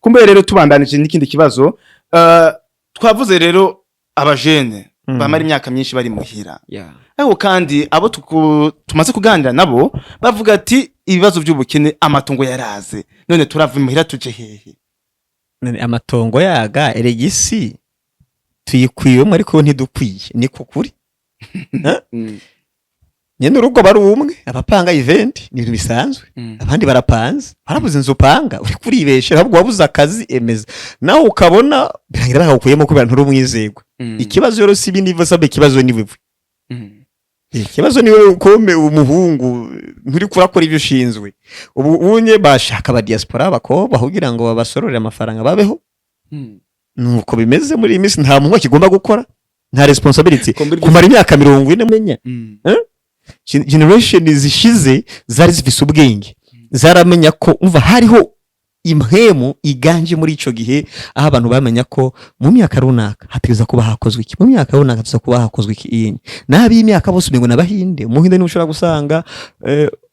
Kumbe rero tubandanije n'ikindi kibazo, twavuze rero abajene bamara imyaka myinshi bari muhira, ariko kandi abo tumaze kuganira nabo bavuga ati ibibazo by'ubukene, amatongo yaraze, none turava imuhira tuje hehe? None amatongo yaga, erega isi tuyikwiwemo ariko ntidukwiye, niko kuri. Nyene urugo bari umwe, abapanga event ni ibintu bisanzwe. Abandi barapanze, barabuze inzu upanga, uri kuribeshera, ahubwo wabuze akazi. Emeza nawe ukabona birangira bakagukuyemo kubera nturi umwizerwa. Ikibazo rero si ibindi bibazo, ikibazo ni wewe. Ikibazo ni wewe ukome umuhungu, nturi kurakora ibyo ushinzwe. Ubu unye bashaka aba diaspora abakobwa kugira ngo babasororere amafaranga babeho. Nuko bimeze muri iyi minsi, nta muntu akigomba gukora, nta responsibility. Kumara imyaka 40 menya. Generation zishize zari zifise ubwenge, zaramenya ko umva hariho impwemu iganje muri ico gihe, aho abantu bamenya ko mu myaka runaka hategereza kuba hakozwe iki, mu myaka runaka hategereza kuba hakozwe iki. Iyi n'ab'imyaka bose umengo n'abahinde. Umuhinde niwe ushobora gusanga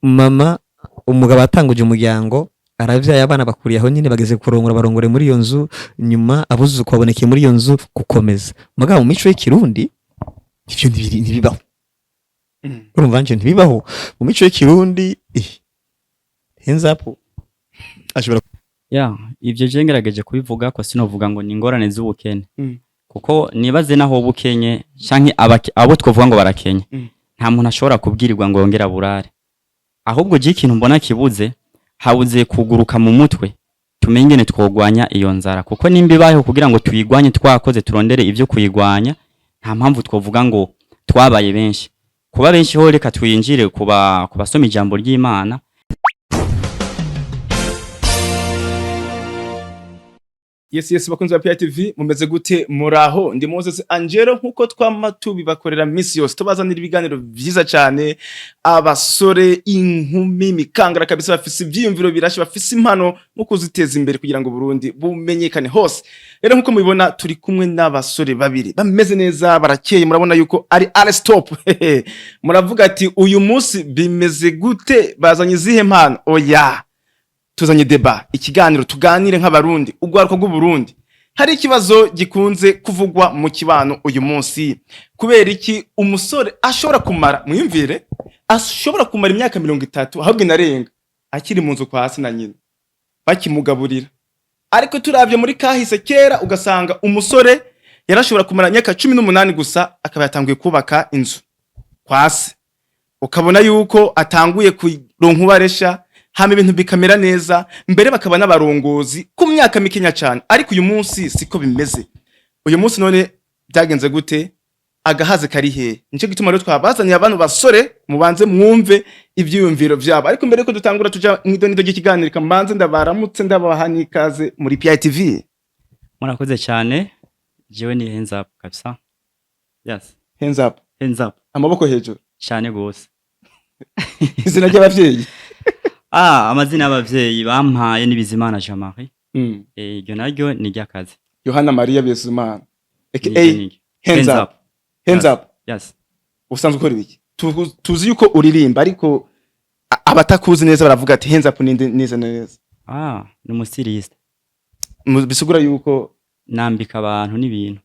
mama umugabo atanguje umuryango, aravyaye, abana bakuriye aho nyine, bageze kurongora, barongore muri iyo nzu, nyuma abuzuku babonekeye muri iyo nzu gukomeza. Mugabo mu mico y'ikirundi ivyo ntibibaho. Urumva nje ntibibaho mu mico y'ikirundi. Hands up ashobora Ya, ivyo je ngerageje kubivuga ko sinovuga ngo ni ingorane z'ubukene, kuko nibaze naho bukenye canke abo twovuga ngo barakenye, nta muntu ashobora kubwirirwa ngo yongere aburare. Ahubwo je ikintu mbona kibuze, habuze kuguruka mu mutwe, tumenye ingene twogwanya iyo nzara, kuko nimba ibayeho kugira ngo tuyigwanye twakoze, turondere ivyo kuyigwanya. Nta mpamvu twovuga ngo twabaye benshi. Kuba benshi ho, reka twinjire kuba kubasoma ijambo ry'Imana. Yes, bakunzi ba PITV, mumeze gute? Muraho? Ndi Moses Angelo, nkuko twama tubibakorera misi yose, tubazanira ibiganiro vyiza cyane, abasore, inkumi, mikangara kabisa, bafise ivyiyumviro birashe, bafise impano mu kuziteza imbere kugira ngo Burundi bumenyekane hose. Rero nkuko mubibona, turi kumwe n'abasore babiri bameze neza, barakeye, murabona yuko ari stop. Muravuga ati uyu munsi bimeze gute? Bazanye izihe mpano? Oya, tuzanye débat, ikiganiro tuganire nk'abarundi, urwaruka rw'Uburundi. Hari ikibazo gikunze kuvugwa mu kibano uyu munsi: kubera iki umusore ashobora kumara, mwiyumvire, ashobora kumara imyaka 30, ahubwo inarenga, akiri mu nzu kwa se na nyina bakimugaburira? Ariko turavye muri kahise kera, ugasanga umusore yarashobora kumara imyaka 18 gusa akaba yatanguye kubaka inzu kwa se, ukabona yuko atanguye kuronka ubaresha, hama ibintu bikamera neza, mbere bakaba n'abarongozi ku myaka mikenya cyane. Ariko uyu munsi siko bimeze. Uyu munsi none byagenze gute? Agahaze kari hehe? Nico gituma rero twabazaniye abantu basore, mubanze mwumve ivyiyumviro vyabo. Ariko mbere yuko dutangura tuja mw'idonido ry'ikiganiro, kamanze ndabaramutse, ndabaha n'ikaze muri PITV. Murakoze cyane. Jewe ni hands up kabisa, yes. Hands up. Hands up. Amaboko hejuru. Cyane gose. Izina ry'abavyeyi? Ah, amazina y'abavyeyi bampaye ni Bizimana Jean Marie. Iryo naryo ni iry'akazi. Yohana Maria Bizimana aka Niryo niryo. Hands up. Hands up. Yes. Usanzwe ukora ibiki? Tuzi yuko uririmba, ariko abatakuzi neza baravuga ati hands up ninde neza neza? Ah, ni umu styliste. Bisigura yuko nambika abantu n'ibintu.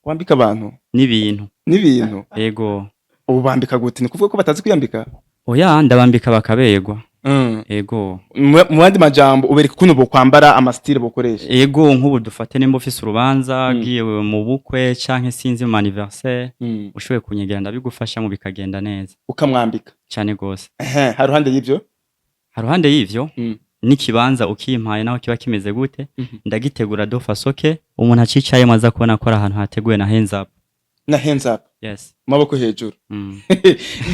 Wambika abantu n'ibintu. N'ibintu? Ego. Ubu bambika gute? Ni kuvuga ko batazi kwiyambika? Oya, ndabambika bakaberwa. Ego. Mu yandi majambo, ubereka ukuntu bokwambara, ama style bokoresha? Ego, nk'ubu dufate nimba ufise urubanza, ugiye mu bukwe canke sinzi mu anniversaire, ushoboye kunyegera ndabigufashamo bikagenda neza. Ukamwambika? Cane gose. Ehe, haruhande y'ivyo? Haruhande y'ivyo, n'ikibanza ukimpaye naho kiba kimeze gute, ndagitegura de façon que umuntu acicayemo aza kubona ko ari ahantu hateguwe na hands up. Na hands up. Yes. Maboko hejuru.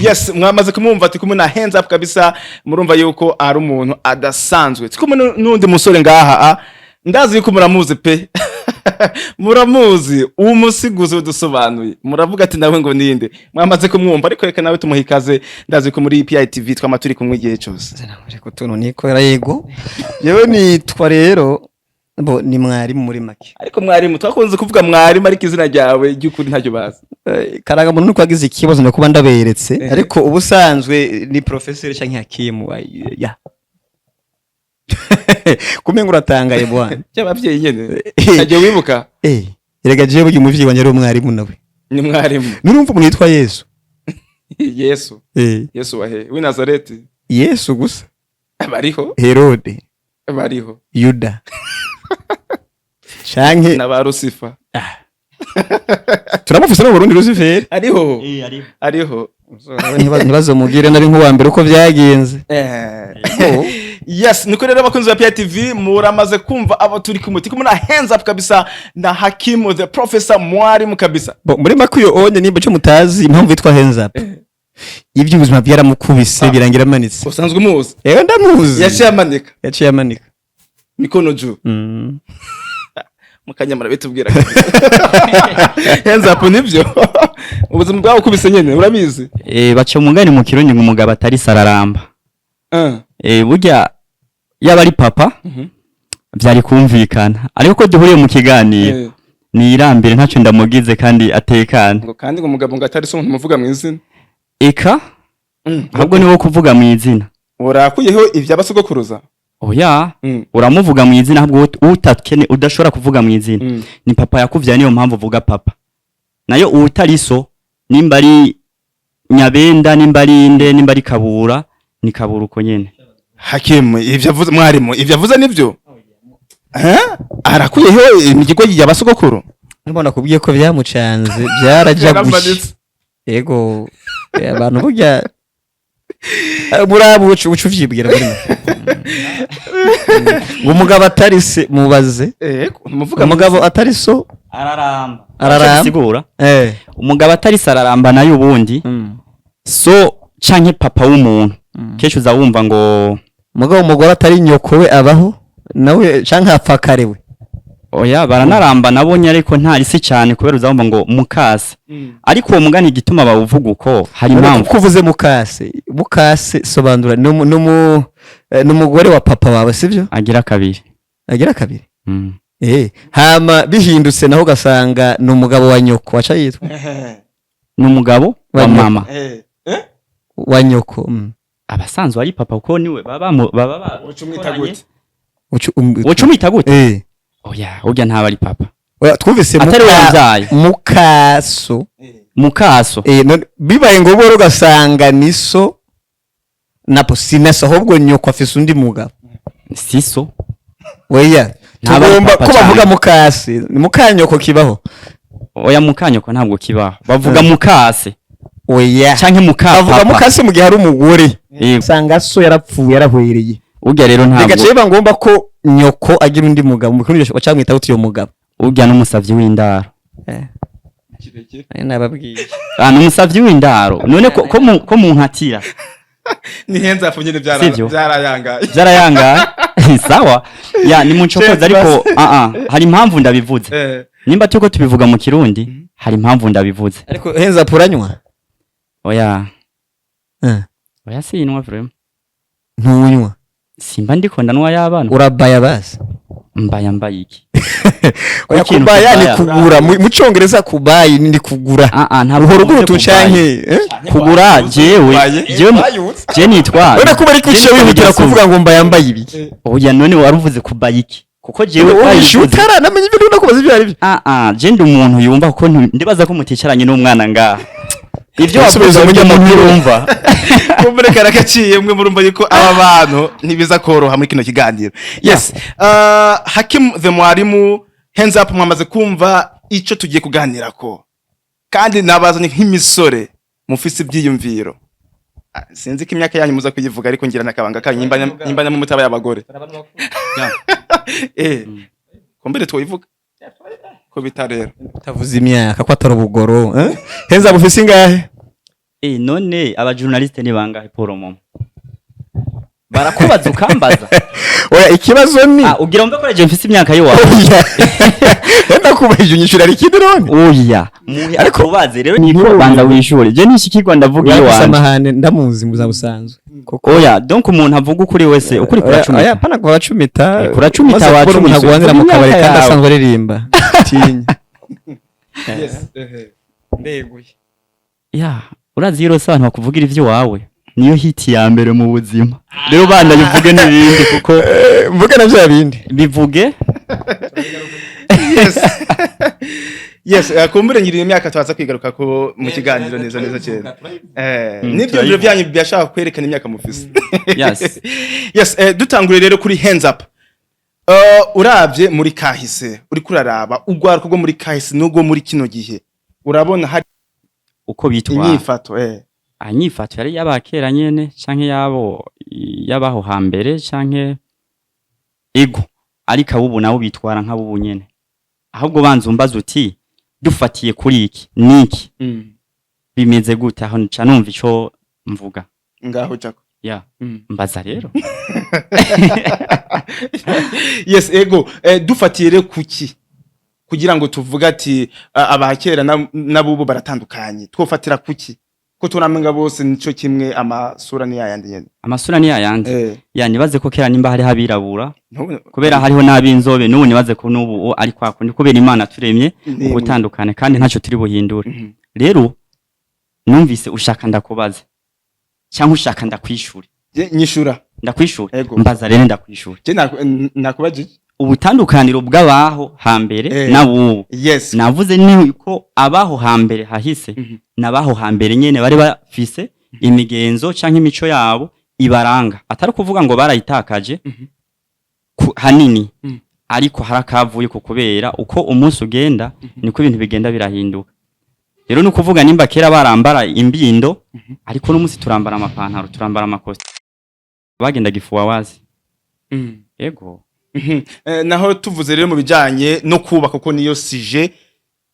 Yes, mwamaze kumwumva, ati kumwe na hands up kabisa. Murumva yuko ari umuntu adasanzwe. Turi kumwe n'undi musore ngaha, ndazi yuko muramuzi pe, muramuzi uwo musiguzi udusobanuye. Muravuga ati nawe ngo ninde? Mwamaze kumwumva, ariko reka nawe tumuha ikaze. Ndazi ko muri PITV twama turi kumwe igihe cyose. Reka utuntu nikorera. Yego, yewe nitwa rero bo ni mwarimu muri make. Ariko mwarimu, twakunze kuvuga mwarimu, ariko izina ryawe ry'ukuri ntacyo bazi. Karangamuntu nuko agize ikibazo no kuba ndaberetse, ariko ubusanzwe ni professeur canke hakimu ya. Kumenga uratangaye, bwana. Cy'abavyeyi nyene ntagiye wibuka. Erega jewe burya umuvyeyi wanje ari umwarimu nawe. Ni mwarimu. Nurumva umuntu yitwa Yesu? Yesu? Yesu wahe? W'i Nazareti? Yesu gusa. Bariho. Herode. Bariho. Yuda canke na ba Lucifer. Turamufise no mu Burundi, Lucifer. Ariho, ariho. Ntibazomubwire nari nk'uwa mbere uko vyagenze. Yes, niko rero, abakunzi ba PTV, muramaze kumva abo turi kumwe. Turi kumwe na Hands Up kabisa na Hakimu the Professor, mwarimu kabisa. Bo, muri make uyo onye nimba cyo mutazi impamvu yitwa Hands Up, iby'ubuzima byaramukubise, birangira amanitse. Usanzwe umuzi? Ewe, ndamuzi. Yaciye amanika. Yaciye amanika. Mikono juu. Mukanyamara bitubwira Hands Up nibyo, ubuzima bwawe ukubise nyene urabizi. Baca umugani mu Kirundi ngo umugabo atari sararamba. Burya yaba ari papa byari kumvikana, ariko ko duhuriye mu kiganiro, niyirambire, ntacyo ndamugize kandi atekane. Ngo kandi ngo umugabo ngo atari so umuntu muvuga mu izina. Eka, ahubwo ni wo kuvuga mu izina. Urakuyeho ibyabasogokuruza. Oya, uramuvuga mu izina, ahubwo utakene udashobora kuvuga mu izina ni papa yakuvyaye, niyo mpamvu uvuga papa. Nayo utari so, nimba ari Nyabenda, nimba ari inde, nimba ari Kabura, ni Kabura uko nyene. Hakimu, ivyo avuze, mwarimu, ivyo avuze nivyo? Arakuyeho imigigo y'abasogokuru. Mbona kubwiye ko byamucanze, byarajaguye. Yaramanitse. Yego, abantu burya muraba uca uvyibwira muri make. Ngo umugabo atari se, mubaze. Yego, umuvuga. Umugabo atari so araramba. Araramba. Sigura umugabo atari se araramba, nayo ubundi so canke papa w'umuntu kenshi uza wumva ngo Mugabo umugore atari nyoko we abaho nawe canke apfa kare we? Oya, baranaramba nabonye, ariko ntari si cyane, kubera uza wumva ngo mukase. Ariko uwo mugani igituma bawuvuga uko hari impamvu. Kuko uvuze mukase, mukase sobanura ni umugore wa papa wawe, sibyo? Agira kabiri. Agira kabiri. Hama bihindutse naho ugasanga ni umugabo wa nyoko, waca yitwa Ni umugabo wa Wa nyoko. mama. Wa nyoko. Abasanzwe ari papa, kuko niwe baba Uca umwita gute? Uca umwita gute? Oya, urya ntaba ari papa. Oya, twumvise Atari we yabyaye. Mukaso. Mukaso. None bibaye ngo boro ugasanga ni so napo sinaso, ahubwo nyoko afise undi mugabo. Siso. Oya. Ntaba ari Tugomba papa ko bavuga cyane. mukase, mukanyoko kibaho? Oya, mukanyoko ntabwo kibaho, bavuga mukase. Oya. Canke muka Bavuga papa. mukase mu gihe ari umugore. Yego. Usanga so yarapfuye, yarahwereye. Urya rero ntabwo Bigaca biba ngombwa ko nyoko agira undi mugabo, mu kirundi bacamwita gute uyo mugabo? Urya n'umusavyi w'indaro. Nari nababwiye. Ah, n'umusavyi w'indaro. None ko munkatira? Ni Hands Up nyine. Sivyo? Byarayangaye. Byarayangaye, sawa ya ni muncokoza, ariko hari impamvu ndabivuze. Nimba turiko tubivuga mu Kirundi, hari impamvu ndabivuze. Ariko henza puranywa? Oya. Oya, sinwa vraiment. Ntunywa? Simba ndiko ndanwa y'abana. Urabaya basi? Mbaya mbaye iki? Oya. Ikintu Kubaya ni kubaya. kugura. Mu cyongereza kubayi ni kugura. Ah ah, ntabwo Uhora ugura mvuze utu kubaye. canke Kugura jewe je nitwa Urabona ko bari je kuciye nitwa wihutira Bigasumba. kuvuga ngo mbaya mbaye ibi. Oya, none waruvuze kubaya iki? Kuko jewe Wowe wabivuze. utaranamenya ibyo ndimo kubaza ibyo ari byo. Ah ah, je ndi umuntu yumva, kuko ndibaza ko muticaranye n'umwana ngaha, ivyo Usubiza wavuze mu ujya nyamakuru. yumva. Kumbure karakaciye mwe murumva yuko aba bantu ntibiza koroha muri kino kiganiro. Yes, Hakim the mwarimu, Hands Up, mwamaze kumva ico tugiye kuganirako, kandi nabazanye nk'imisore mufise ibyiyumviro. Ah, sinzi ko imyaka yanyu muza kuyivuga, ariko ngira nakabanga kanyu nimba mutaba y'abagore. Kumbere twoyivuga ko bita rero. Utavuze imyaka ko atari ubugoro, eh? Henza bufise ingahe? None aba journaliste ni bangahe? Paul Momo barakubaza ukambaza. Oya, ikibazo ni Ah, ugira umve ko je mfise imyaka yiwawe? Oya, enda kubahije unyishura ari ikindi none. Oya, muhe Ariko- akubaze rero, niko banza wishure, je nishikirwa ndavuga Oya, gusa iwanje. amahane ndamuzi mu buzima busanzwe. Koko. Oya, donc umuntu avuga ukuri wese, ukuri Oya, kuracumita. pana kuracumita. Kuracumita, Maze kubona umuntu wacumise. agwanira mu kabari Imyaka kandi yawe. asanzwe aririmba, tinya. Yes. Ndeguye. Ya, urazi iyo urose abantu bakuvugira ivyo wawe. Niyo hit ya mbere mu buzima. Rero bana, bivuge n'ibindi kuko Mvuge na bya bindi. Bivuge. Yes, kumbure ngira imyaka twaza kwigaruka ko mu kiganiro neza neza cyane. N'ibyumviro byanyu byashaka kwerekana imyaka mufise. Yes. Yes, dutangure rero kuri Hands Up. Uravye muri kahise, uriko uraraba urwaruka rwo muri kahise n'urwo muri kino gihe, urabona hari Uko bitwara? Inyifato. Anyifato yari y'abakera nyene canke yabo y'abaho hambere canke ego, ariko abubu nabo bitwara nk'abubu nyene. Ahubwo banza umbaza uti: "Dufatiye kuri iki niki, bimeze gute?" Aho nca numva ico mvuga. Ngaho jako. Ya, mbaza rero. Yes, ego, dufatiye rero kuki kugira ngo tuvuge ati abakera n'abubu baratandukanye? Twofatira kuki ko tunamenga bose nico kimwe, amasura ni yayandi nyene? Amasura ni yayandi. Ya, nibaze ko kera nimba hariho abirabura, kubera hariho n'ab'inzobe, n'ubu nibaze ko n'ubu ari kwa kundi, kubera Imana turemye ubutandukane kandi ntacyo turi buhindure. Rero numvise ushaka ndakubaze cyangwa ushaka ndakwishure? Je, nyishura. Ndakwishure. Ego. Mbaza rero, ndakwishure. Je nakubajije. Ubutandukaniro bw'abaho hambere n'abubu. Navuze ni ko abaho hambere hahise n'abaho hambere nyene bari bafise imigenzo canke imico yabo ibaranga, atari kuvuga ngo barayitakaje hanini, ariko harakavuye ku kubera uko umunsi ugenda niko ibintu bigenda birahinduka. Rero ni ukuvuga nimba kera barambara imbindo, ariko n'umunsi turambara amapantaro, turambara amakosti, bagenda gifuwa wazi. Ego. Naho tuvuze rero mu bijanye no kubaka, kuko niyo sujet,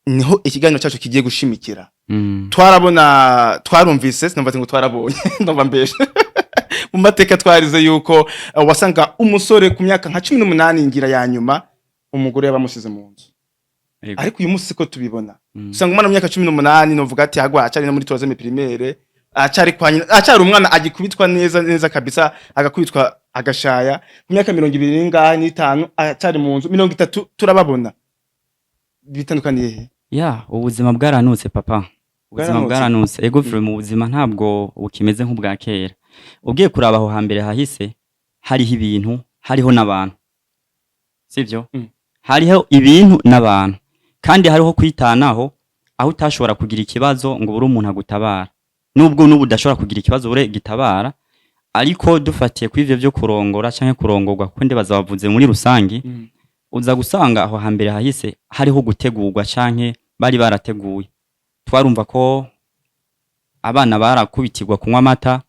niho ikiganiro cyacu kigiye gushimikira. Twarabona, twarumvise, sinumva ngo twarabonye, ndumva mbeshe, mu mateka twarize yuko wasanga umusore ku myaka nka 18 ngira ya nyuma umugore yabamusize mu nzu. Ariko uyu munsi siko tubibona. Usanga umwana mu myaka 18, novuga ati agwa acari no muri troisième primaire, acari kwa nyina, acari umwana agikubitwa neza neza kabisa, agakubitwa agashaya. Ku myaka 25 acari mu nzu, 30 turababona. Bitandukaniye he? Ya, ubuzima bwaranutse, papa, ubuzima Bwaranutse. bwaranutse. Ego, mu buzima ntabwo bukimeze nk'ubwa kera. Ugiye kuraba aho hambere hahise, hariho ibintu, hariho n'abantu, sivyo? Hariho ibintu n'abantu, kandi hariho kwitanaho, aho utashobora kugira ikibazo ngo ubure umuntu agutabara, nubwo n'ubu udashobora kugira ikibazo ubure gitabara. Ariko dufatiye kuri ivyo byo kurongora canke kurongorwa, kuko ndibaza bavuze muri rusangi, uza gusanga aho hambere hahise hariho gutegurwa canke bari barateguye. Twarumva ko abana barakubitirwa kunywa amata,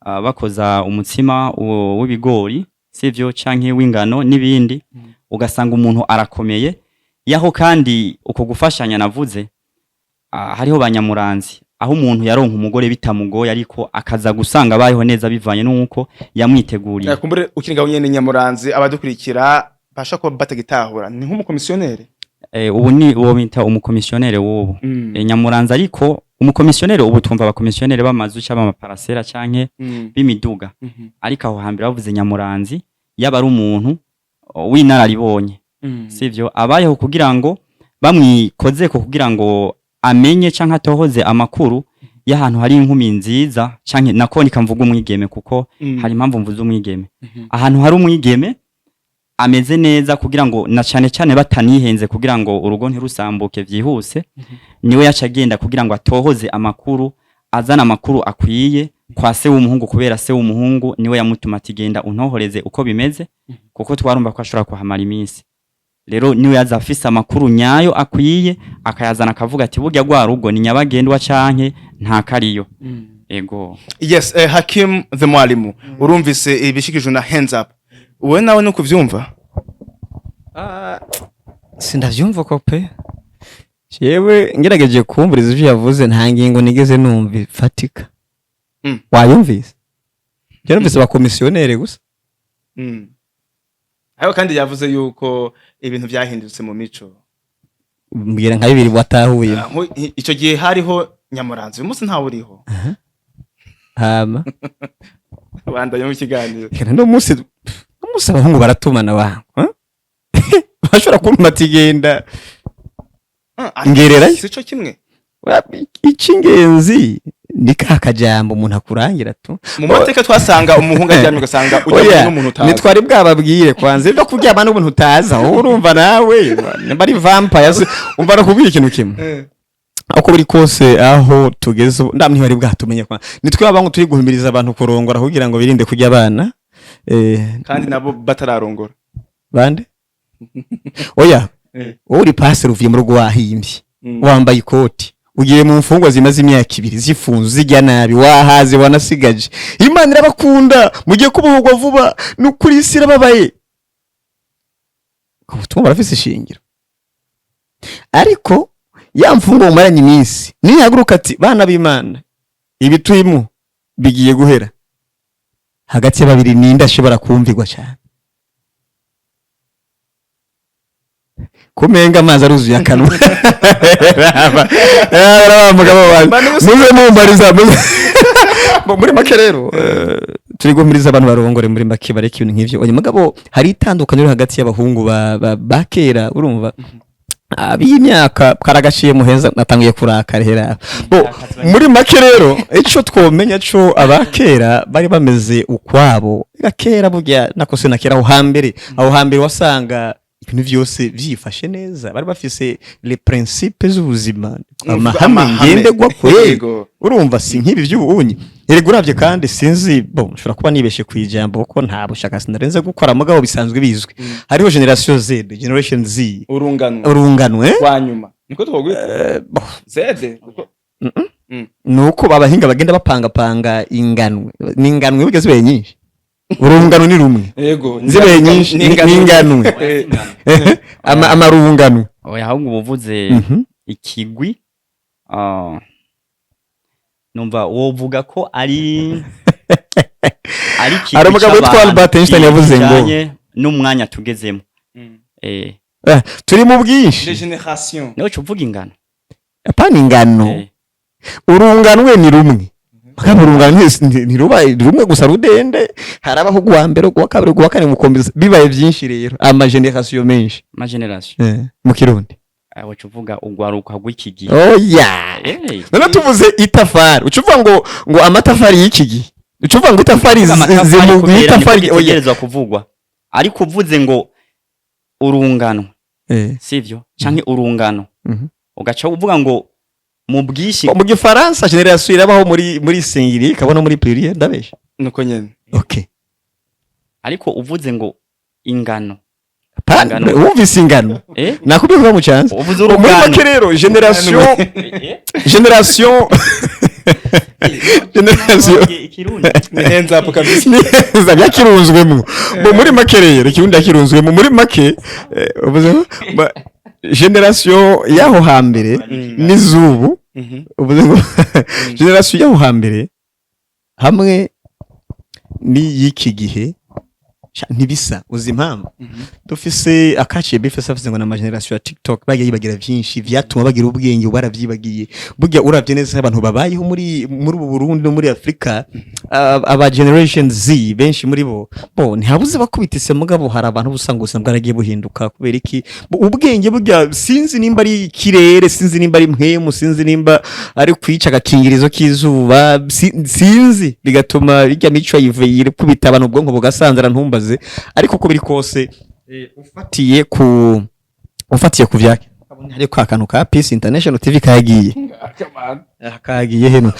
bakoza umutsima w'ibigori, sivyo, canke w'ingano n'ibindi, ugasanga umuntu arakomeye yaho. Kandi uko gufashanya navuze, hariho banyamuranzi, aho umuntu yaronka umugore bitamugoye, ariko akaza gusanga abayeho neza bivanye n'uko yamwiteguriye. Kumbure ukiri ngaho nyene, nyamuranzi, abadukurikira basha kuba batagitahura, ni nk'umukomisiyoneri? Ubu ni uwo bita umukomisiyonere w'ubu. Nyamuranzi, ariko umukomisiyonere ubu twumva abakomisiyonere b'amazu cyangwa amaparasera canke b'imiduga, ariko aho hambere bavuze nyamuranzi yaba ari umuntu w'inararibonye, sivyo, abayeho kugira ngo bamwikozeko kugira ngo amenye canke atohoze amakuru y'ahantu hari inkumi nziza, canke nako nikamvuga umwigeme, kuko hari impamvu mvuze umwigeme, ahantu hari umwigeme ameze neza, kugira ngo na cane cane batanihenze, kugira ngo urugo ntirusambuke vyihuse, niwe yaca agenda kugira ngo atohoze amakuru, azana amakuru akwiye kwa se w'umuhungu, kubera se w'umuhungu niwe yamutuma ati: "Genda untohoreze uko bimeze," kuko twarumva ko ashobora kuhamara iminsi. Rero niwe yaza afise amakuru nyayo akwiye, akayazana, akavuga ati: "Burya rwa rugo ni nyabagendwa canke nta kariyo." Ego. Yes, Hakim the Mwalimu, urumvise ibishikijwe na Hands Up, wowe nawe nuko uvyumva? Sindavyumva ko pe. Jewe ngerageje kumviriza ivyo yavuze, nta ngingo nigeze numva ifatika. Wayumvise? Je numvise abakomisiyonere gusa. Ariko kandi yavuze yuko ibintu vyahindutse mu mico. Mbwira nka bibiri watahuye. Ico gihe hariho nyamuranzi, uyu munsi ntawe uriho. Hama? Bandanye mu kiganiro. Reka, no munsi abahungu baratumana bangu, eh? Bashobora kuntuma ati: "Genda." Ariko Ngererayo. sico kimwe. Icy'ingenzi Ni ka kajambo umuntu akurangira tu. Mu mateka twasanga umuhungu aryamye, ugasanga Oya, uryamye n'umuntu utazi. Ntitwari bwababwire kwanza ibyo kuryama n'umuntu utazi. Aho urumva nawe nimba ari vampire umva nakubwira ikintu kimwe. Uko biri kose, aho tugeze ubu ndamwe ntibari bwatumenye kwa nitwe abangu turi guhimiriza abantu kurongora kugira ngo birinde kurya abana. Kandi nabo batararongora. Bande? Oya. Wowe uri pastor, uvuye mu rugo wahimbye, wambaye ikoti, ugiye mu mfungwa zimaze imyaka 2 zifunze, zijya nabi, wahaze, wanasigaje. Imana irabakunda, mugiye kubohorwa vuba. Ni ukuri isi irababaye. Ubutumwa burafise ishingiro, ariko ya mfungwa mumaranye iminsi nihaguruka ati: "Bana b'Imana, ibi turimo bigiye guhera," hagati ya babiri ninde ashobora kumvirwa cyane? Kumenga amazi aruzuye akanwa. Raba, raba mugabo wanjye. Muze mumbariza Bo, muri make rero, turi guhumuriza abantu barongore, muri make bareke ibintu nk'ivyo. Oya mugabo, hari itandukaniro hagati y'abahungu ba kera, urumva ab'imyaka karagaciye muheza natangiye kurakara hera. Bo, muri make rero, ico twomenya co abakera bari bameze ukwabo. Ega kera burya nakose na kera, aho hambere wasanga ibintu vyose vyifashe neza, bari bafise les principes z'ubuzima, amahame ngenderwa kweli. Urumva si nk'ibi by'ubunyi. Erega uravye kandi sinzi, bon, nshobora kuba nibeshe ku ijambo kuko nta bushakashatsi narenze gukora, mugabo bisanzwe bizwi, hariho generation Z, generation Z. Urungano Urungano, eh? Rwa nyuma niko twogwita. Bon, Z kuko nuko abahinga bagenda bapangapanga inganwe n'inganwe, burya zibaye nyinshi urungano ni rumwe. Zibaye nyinshi n'inganwe. Amarungano. Oya, ahubwo uba uvuze ikigwi. Numva wovuga ko ari ikigwi Hari umugabo witwa c'abantu Albert Einstein yavuze ngo kijanye n'umwanya tugezemo. Turi mu bwinshi. Les générations. Niho uvuga ingano. Apana ingano. Urunganwe ni rumwe, mugabo urungano ntiruba rumwe gusa rudende, harabaho uwa mbere, uwa kabiri, uwa kane, mukomeza bibaye byinshi rero ama generation menshi. Ama generation. Mu Kirundi. Waca uvuga ugwaruka rw'iki gihe. Oya. None tuvuze itafari, uca uvuga ngo amatafari y'iki gihe, uca uvuga ngo itafari Amatafari kubera niko itafari, oya. gitegerezwa kuvugwa, ariko uvuze ngo urungano, sivyo, canke urungano, ugaca uvuga ngo mu bwinshi. Mu Gifaransa generation irabaho muri singulier, ikaba no muri pluriel, ndabesha? Nuko nyene. Okay. Ariko uvuze ngo ingano. Ingano. Wumvise ingano? Nakubwiye kuva mu cyanza. Uvuze Muri urungano. make rero, generation Ikirundi. Ni hands up kabisa. Neza byakirunzwemo. Bo, muri make rero, Ikirundi yakirunzwemo. Muri make, uvuze ngo generation y'aho hambere n'izubu, uvuze ngo generation y'aho hambere hamwe n'iy'iki gihe ntibisa. Uzi impamvu? Dufise akaciye bifese avuze ngo na generation ya TikTok, bagiye yibagira vyinshi vyatuma bagira ubwenge, baravyibagiye. Burya uravye neza abantu babayeho muri ubu Burundi no muri Afrika, aba generation Z benshi muri bo ntihabuze bakubitise, mugabo hari abantu usanga ubuzima bwaragiye buhinduka. Kubera iki? Bo, ubwenge burya sinzi nimba ari ikirere, sinzi nimba ari mpwemu, sinzi nimba ari kwica agakingirizo k'izuba, sinzi, bigatuma bijya mico yive kubita abantu ubwonko bugasanzara, ntumbaze. Ariko uko biri kose, ufatiye ku vyake, hari kwa kantu ka Peace International TV kagiye. Kagiye heno.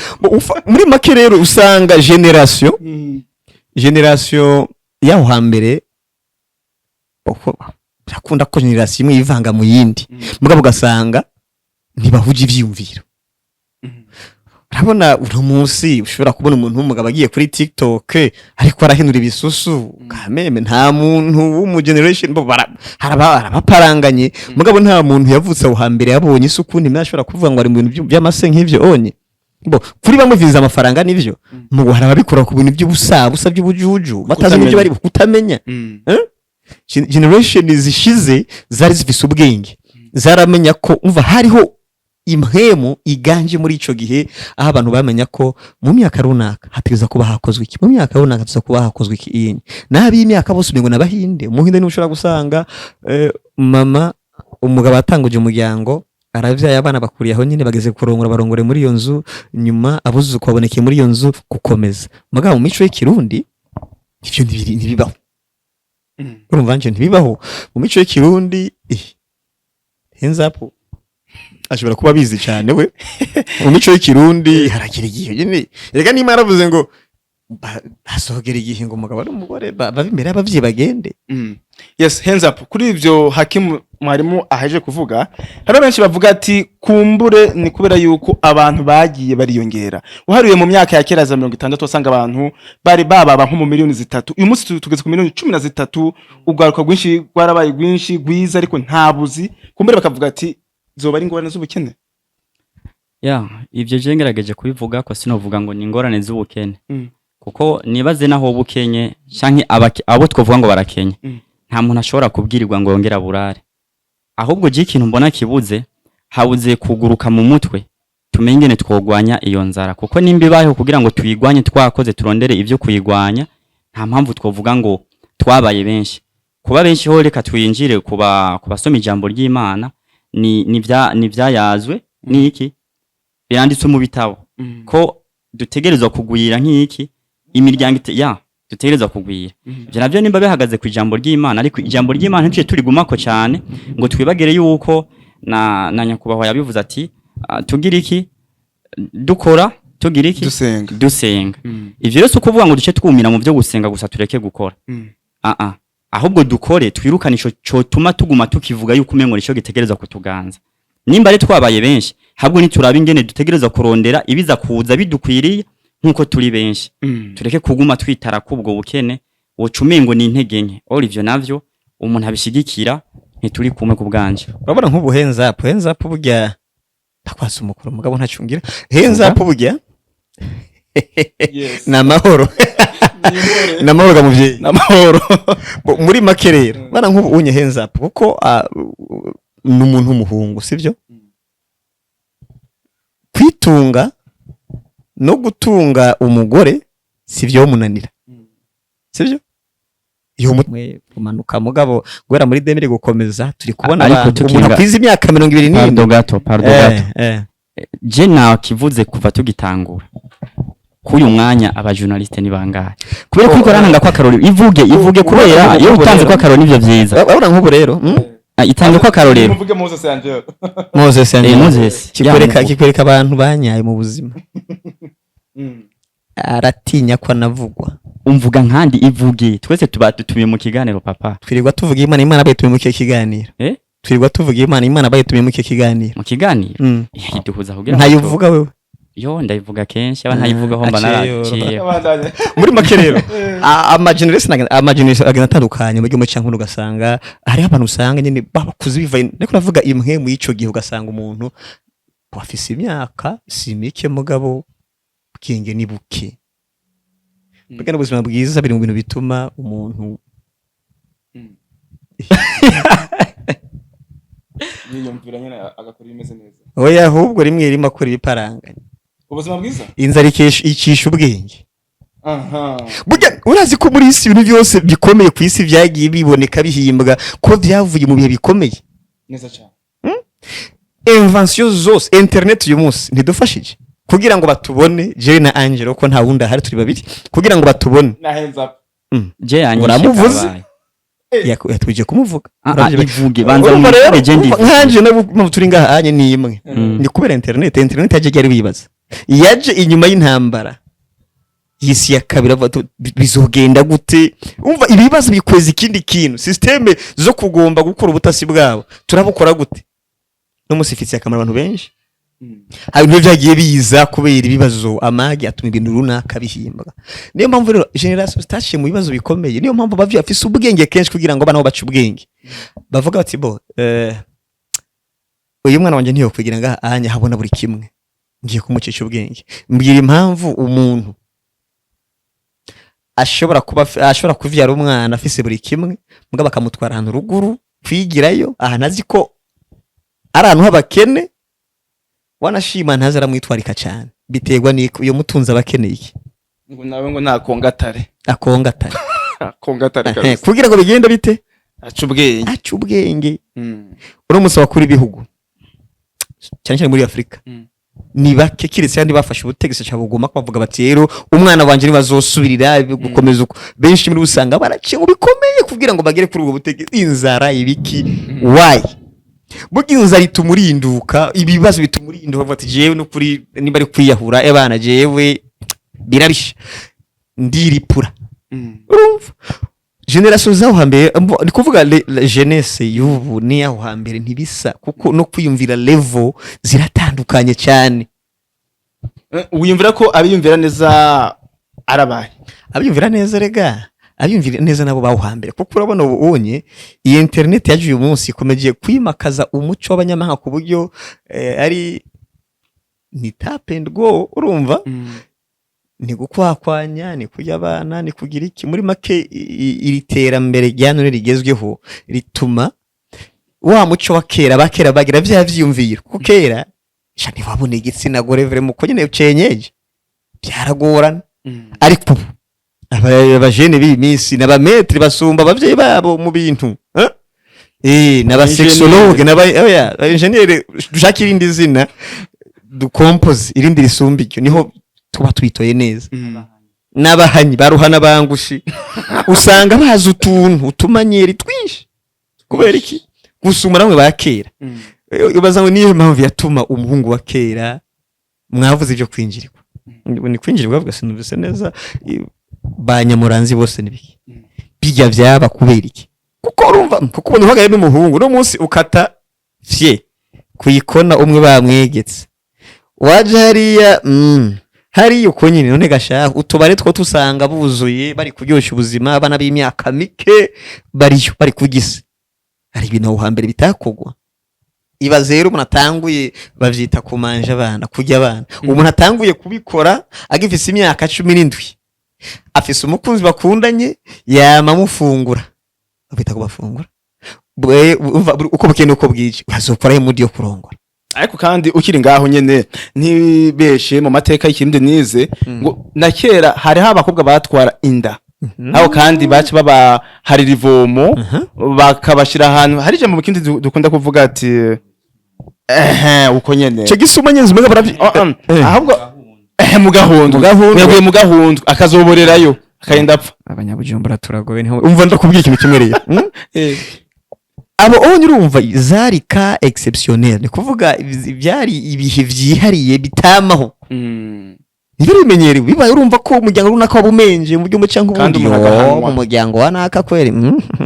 Muri make rero usanga generation y'aho hambere, uko birakunda ko generation imwe yivanga mu yindi, mugabo ugasanga ntibahuje ivyiyumviro. Urabona uno munsi ushobora kubona umuntu w'umugabo agiye kuri TikTok ariko arahinura ibisusu kameme. Nta muntu w'umu generation bo harabaparanganye, mugabo nta muntu yavutse aho hambere yabonye isuku ntimwe ashobora kuvuga ngo ari mu bintu by'amase nk'ivyo onye. Bo kuri bamwe viza amafaranga nivyo, mu hari ababikora ku bintu by'ubusabusa, by'ubujuju, batazi n'ibyo bari kutamenya. Eh? Generation zishize zari zifise ubwenge, zaramenya ko umva hariho impwemu iganje muri ico gihe, aho abantu bamenya ko mu myaka runaka hategerezwa kuba hakozwe iki, mu myaka runaka hategerezwa kuba hakozwe iki. Iyi n'ab'imyaka bose umengo n'abahinde. Umuhinde niwe ushobora gusanga, mama umugabo atanguje umuryango. Aravyaye, abana bakuriye aho nyine, bageze kurongora, barongore muri iyo nzu, nyuma abuzuku babonekeye muri iyo nzu gukomeza. Mugabo mu mico y'ikirundi ivyo ntibibaho. Urumva nje ntibibaho mu mico y'ikirundi. Hands up ashobora kuba abizi cyane we. Mu mico y'ikirundi haragira igihe nyine, reka niba yaravuze ngo hazogera igihe ngo umugabo n'umugore babe imbere y'abavyeyi bagende. Yes, hands up. Kuri ivyo Hakimu mwarimu aheje kuvuga, hari benshi bavuga ati kumbure ni kubera yuko abantu bagiye bariyongera. Uharuye mu myaka ya kera za 60, wasanga abantu bari bababa nko mu miliyoni 3. Uyu munsi tugeze ku miliyoni 13. Urwaruka rwinshi rwarabaye rwinshi rwiza, ariko nta buzi. Kumbure bakavuga ati zoba ari ingorane z'ubukene. Ya, ivyo je ngerageje kubivuga ko sinovuga ngo ni ingorane z'ubukene, kuko nibaze naho ubukenye canke abo twovuga ngo barakenye, nta muntu ashobora kubwirirwa ngo yongere aburare. Ahubwo je ikintu mbona kibuze, habuze kuguruka mu mutwe, tumenye ingene twogwanya iyo nzara, kuko nimba ibayeho kugira ngo tuyigwanye, twakoze turondere ivyo kuyigwanya. Nta mpamvu twovuga ngo twabaye benshi. Kuba benshi ho, reka twinjire kuba kubasoma ijambo ry'Imana, ni vyayazwe niki biranditswe mu bitabo ko dutegerezwa kugwira nk'iki imiryango ya dutegerezwa kugwira. Ivyo navyo nimba bihagaze ku ijambo ry'Imana, ariko ijambo ry'Imana ntituye turigumako cyane ngo twibagire yuko na nyakubahwa yabivuze ati tugira iki, dukora tugira iki, dusenga. Dusenga. Ivyo rero si ukuvuga ngo duce twumira mu byo gusenga gusa tureke gukora. Ah ah, ahubwo dukore twirukane ico cotuma tuguma tukivuga yuko umengo nico gitegerezwa kutuganza. Nimba ari twabaye benshi, habwo nituraba ingene dutegerezwa kurondera ibiza kuza bidukwiriye nkuko turi benshi, tureke kuguma twitara kubwo bukene woca umengo ni intege nke. Or ivyo navyo umuntu abishigikira ntituri kumwe ku bwanje. Urabona nk'ubu hands up, hands up burya ndakwasa umukuru, mugabo ntacungira hands up burya. Yes. Ni amahoro, ni amahoro ga muvyeyi. N'amahoro. Muri make rero bana, nk'ubu unye hands up kuko ni umuntu w'umuhungu, sibyo? Kwitunga no gutunga umugore sivyo munanira, sibyo? Iyo mutwe kumanuka, mugabo guhera muri 2000 gukomeza turi kubona Ariko abantu tukinga- umuntu akwiza imyaka 24. Pardon gato, pardon gato. Je nakivuze kuva tugitangura k'uyu mwanya, aba journaliste ni bangahe? Kubera ko uriko urantanga ko akarorero, ivuge, ivuge, kubera iyo utanze ko akarorero nivyo vyiza. Urabona nk'ubu rero, Ah, itange ko akarorero. Muvuge Moses Angel. Moses. Moses. Kikwereka Ya, kikwereka abantu banyaye mu buzima. Aratinya ko anavugwa. Umvuga nkandi, ivuge, twese tuba dutumiye mu kiganiro, papa. Twirirwa tuvuga Imana, Imana bayitumiye mu kihe kiganiro? Eh? Twirirwa tuvuga Imana, Imana bayitumiye mu kihe kiganiro? Mu kiganiro iduhuza kugira ngo Ntayivuga wewe. Yo, ndayivuga kenshi, aba ntayivugaho mba Aciye. naraciye. Abandanye. Muri make rero, ama generation agenda atandukanye mu gihe cyangwa ugasanga hariho abantu usanga nyine babakuze bivaye, ariko navuga imwe mu ico gihe ugasanga umuntu afise imyaka si mike, mugabo ubwenge ni buke. Mbega n'ubuzima bwiza biri mu bintu bituma umuntu Yiyumvira nyine agakora ibimeze neza. Oya, ahubwo rimwe rimwe akora ibiparanganye. Ubuzima bwiza. Inzara icisha ubwenge. Aha. Burya urazi ko muri isi ibintu byose bikomeye ku isi byagiye biboneka bihimbwa ko byavuye mu bihe bikomeye. Neza cyane. Invention zose, internet uyu munsi ntidufashije kugira ngo batubone jewe na Angelo, ko nta wundi ahari, turi babiri, kugira ngo batubone. Na hands up. Je yanyishe. Uramuvuze? Kabaye. Yatwije kumuvuga. Ah, ah, Uravyibagirwa. ivuge, banza Urumva rero, mwivuge, je urumva ndivuge. nkanje nabo mpamvu turi ngaha anye ni imwe, ni kubera internet. Internet yaje ryari? Wibaza yaje inyuma y'intambara y'isi ya kabiri. Avuga ati, bizogenda gute? Umva, ibibazo bikweza ikindi kintu, système zo kugomba gukora ubutasi bwabo turabukora gute? No musi ifitiye akamaro abantu benshi. Hari ibintu byagiye biza kubera ibibazo, amagi atuma ibintu runaka bihimbwa. Niyo mpamvu rero generation zitaciye mu bibazo bikomeye, niyo mpamvu abavyeyi bafise ubwenge kenshi kugira ngo abana babo bace ubwenge, bavuga bati bo uyu mwana wanje ntiyokwigira ngaha anya habona buri kimwe, ngiye kumucisha ubwenge. Mbwira impamvu umuntu ashobora kuba ashobora kuvyara umwana afise buri kimwe, mugabo akamutwara ahantu ruguru kwigirayo, ahantu azi ko ari ahantu h'abakene, wanashima ntaze aramwitwarika cyane. Biterwa n'iko iyo mutunzi aba akeneye iki. Ngo nawe ngo nakongatare. Akongatare. Akongatare kabisa. Kugira ngo bigende bite? Aca ubwenge. Aca ubwenge. Uno munsi abakuru b'ibihugu Cyane cyane muri Afurika ni bake, kiretse kandi bafashe ubutegetsi ca buguma bavuga bati: "Rero umwana wanje ntibazosubirira gukomeza uko." Benshi muri usanga baraciye mu bikomeye kugira ngo bagere kuri ubwo butegetsi, inzara, ibiki. Why? Burya inzara ituma urinduka, ibibazo bituma urinduka, bavuga ati: "Jewe n'ukuri niba ari kwiyahura, ebana, jewe birabisha, ndiripura." Urumva génération z'aho hambere, ni kuvuga la jeunesse y'ubu n'iyaho hambere ntibisa, kuko no kwiyumvira, level ziratandukanye cyane. Wiyumvira ko abiyumvira neza arabaye? Abiyumvira neza, rega abiyumvira neza nabo bawo hambere, kuko urabona ubu unye iyi internet yaje uyu munsi ikomeje kwimakaza umuco w'abanyamahanga ku buryo ari ni tap and go. Urumva ni gukwakwanya, ni kurya abana, ni kugira iki. Muri make, iri terambere rya none rigezweho rituma wa muco wa kera, abakera bagira vya vyiyumviro, kuko kera sha ntiwabona igitsina gore vraiment uko nyene cenyeje, byaragorana. Ariko ubu abajene b'iyi minsi n'aba maîtres basumba abavyeyi babo mu bintu, eh? N'aba sexologue, n'aba, oya, ingénieur, dushaka irindi zina, dukompose irindi risumba iryo, niho tuba twitoye neza. N'abahanyi baruhana bangushi, usanga bazi utuntu utumanyeri twinshi. Kubera iki? Gusuma namwe ba kera. Ubaza ngo niyo mpamvu yatuma umuhungu wa kera, mwavuze ibyo kwinjirirwa, ni kwinjirirwa bavuga, sinumvise neza, ba nyamuranzi bose nibiki bijya byaba. Kubera iki? Kuko urumva, kuko ubona uhagaye n'umuhungu uno munsi ukata fye kuyikona, umwe bamwegetse waje hariya, hariya uko nyine. None gashaka utubare two tusanga buzuye, bari kuryoshya ubuzima, abana b'imyaka mike bariyo bari kugisa. Hari ibintu aho hambere bitakogwa. Ibaze rero umuntu atanguye, bavyita kumanja abana, kurya abana. Umuntu atanguye kubikora agifise imyaka 17, afise umukunzi bakundanye, yama amufungura, babita kubafungura. Umva, uko bukeye nuko bwije azokora mudi yo kurongora. Ariko kandi ukiri ngaho nyene, ntibeshe, mu mateka y'Ikirundi nize ngo na kera hariho abakobwa batwara inda, aho kandi baca babaharira ivomo, bakabashira ahantu hari ijambo mu kindi dukunda kuvuga ati ehe, uko nyene. Ico gisuma nyene umenga baravyi. Oh, ahubwo mu gahundwe. Mu gahundwe. Yaguye mu gahundwe, akazoborerayo, akagenda apfa. Abanyabujumbura turagowe. Niho umva, ndakubwiye ikintu kimwe rero. Abo onye urumva zari cas exceptionnel, ni kuvuga byari ibihe vyihariye bitamaho, ntibirimenyerewe bibaye. Urumva ko umuryango runaka waba umenje mu buryo bumwe canke Kandi ubundi. umuntu Yo, agahanwa. mu muryango wa naka kweri.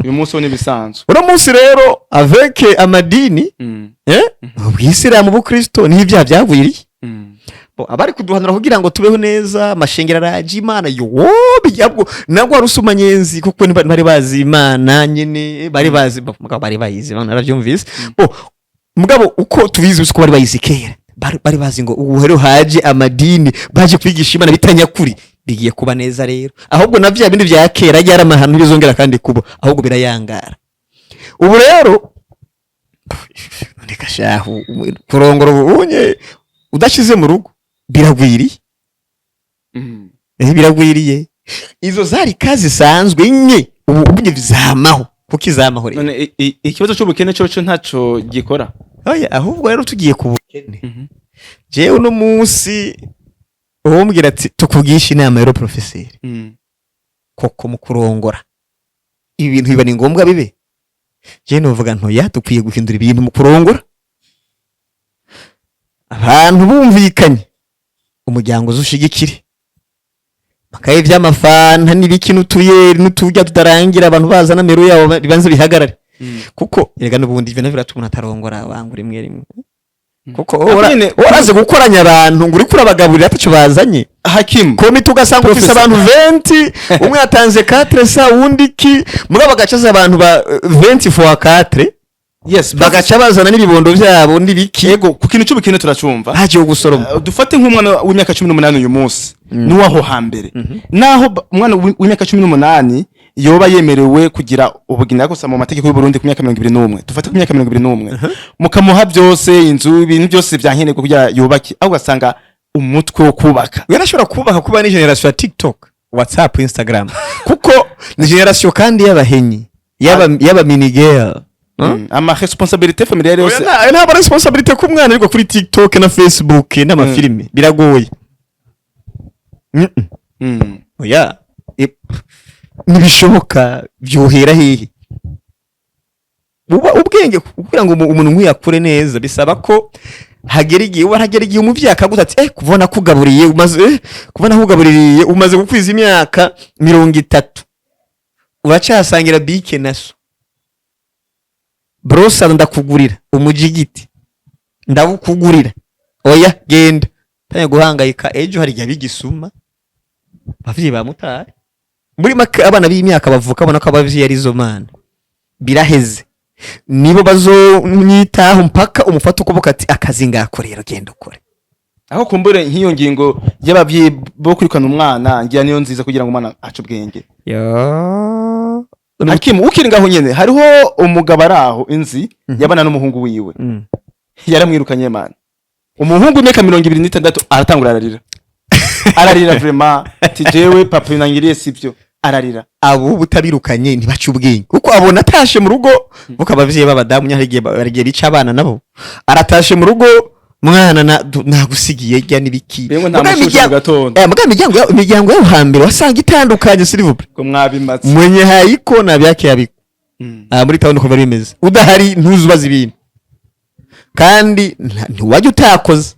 Uyu munsi wo n'ibisanzwe. Uno munsi rero avec amadini, ubwisilamu, ubukristo, niho ibyaha byagwiriye. Bo, abari kuduhanura kugira ngo tubeho neza, amashengero araje, Imana yo bijyabwo nabwo wari usuma nyenzi, kuko ntibari bazi Imana nyine, bari bazi mugabo bari bayizi, bana narabyumvise. Bo mugabo uko tubizi uko bari bayizi kera, bari bazi ngo ubu rero haje amadini, baje kwigisha Imana bitanyakuri, bigiye kuba neza rero. Ahubwo na bya bindi bya kera ryari amahano ntibizongera kandi kuba, ahubwo birayangara. Ubu rero reka shahu, kurongora ubu unye udashize mu rugo biragwiriye. Biragwiriye. Izo zari cas zisanzwe nke, ubu ubunye zamaho, kuko izamaho rero. None ikibazo c'ubukene coco ntaco gikora? Oya, ahubwo rero tugiye ku bukene, jewe uno munsi uwombwira ati: "Tukugisha inama rero, professeur, koko mu kurongora ibi bintu biba ni ngombwa bibe?" Jewe novuga ntoya, dukwiye guhindura ibintu mu kurongora. Abantu bumvikanye, umuryango uzushigikire makaye vy'amafanta n'ibiki n'utuyeri n'uturya tutarangira, abantu bazana amero yabo, bibanze bihagarare, kuko erega n'ubundi ivyo navyo biratuma umuntu atarongora bangu rimwe rimwe, kuko Ariko nyene- urazi gukoranya abantu ngo uriko urabagaburira ataco bazanye. Hakimu. Komite ugasanga ufise Professor. abantu 20, umwe yatanze 4 sa undi ki, mugabo bagaca abantu ba 20 fois 4, bagaca bazana n'ibibondo vyabo n'ibiki. Yego, ku kintu c'ubukene turacumva. Hagiye gusoroma. Dufate nk'umwana w'imyaka 18 uyu munsi n'uwaho hambere, naho umwana w'imyaka 18 yoba yemerewe kugira ubugeni gusa mu mategeko y'u Burundi ku myaka 21, dufate ku myaka 21, mukamuha byose, inzu, ibintu byose vyankenerwa kugira yubake, aho ugasanga umutwe wo kubaka. Yarashobora kubaka kuba ni génération ya TikTok, WhatsApp, Instagram, kuko ni génération kandi y'abahenyi, y'aba minigel. Ama responsabilité familiale yose. Oya, nta responsabilité ku mwana ariko kuri TikTok na Facebook n'amafilime biragoye. Oya. Ntibishoboka, byohera hehe? Uba ubwenge kugira ngo umuntu nk'uyu akure neza bisaba ko hagera igihe uba hagera igihe umuvyeyi akaguta ati kuva nakugaburiye umaze kuva nakugabuririye umaze gukwiza imyaka 30, uracasangira bike na so, brosa ndakugurira, umujigiti ndawukugurira, oya genda tanya guhangayika. Ejo hari igihe bigisuma abavyeyi bamutaye. Muri make, abana b'imyaka bavuka babona ko abavyeyi ari zo mana, biraheze, nibo bazomwitaho mpaka umufata ukuboko ati: "Akazi ngako rero, genda ukore." Aho kumbure nk'iyo ngingo y'abavyeyi bo kwirukana umwana ngira niyo nziza kugira ngo umwana ace ubwenge. Ya. Hakimu, ukiri ngaho nyene, hariho umugabo ari aho inzi yabana n'umuhungu wiwe. Yaramwirukanye man. Umuhungu w'imyaka 26 aratangura ararira, ararira vraiment, ati: "Jewe papa binangiriye sivyo." Ararira. Abo butabirukanye ntibace ubwenge, kuko abona atashe mu rugo, kuko abavyeyi b'abadamu hari igihe bica abana nabo. Aratashe mu rugo, mwana nagusigiye rya n'ibiki. Mbega nta Muga mushushu mu gatondo. Muga imiryango yo hambere wasanga itandukanye, s'il vous plaît. Ngo mwabimaze. Mwenye hayiko na vyake yabiko. Ah, muri town uko bimeze, udahari ntuzubaza ibintu kandi ntiwajya utakoze.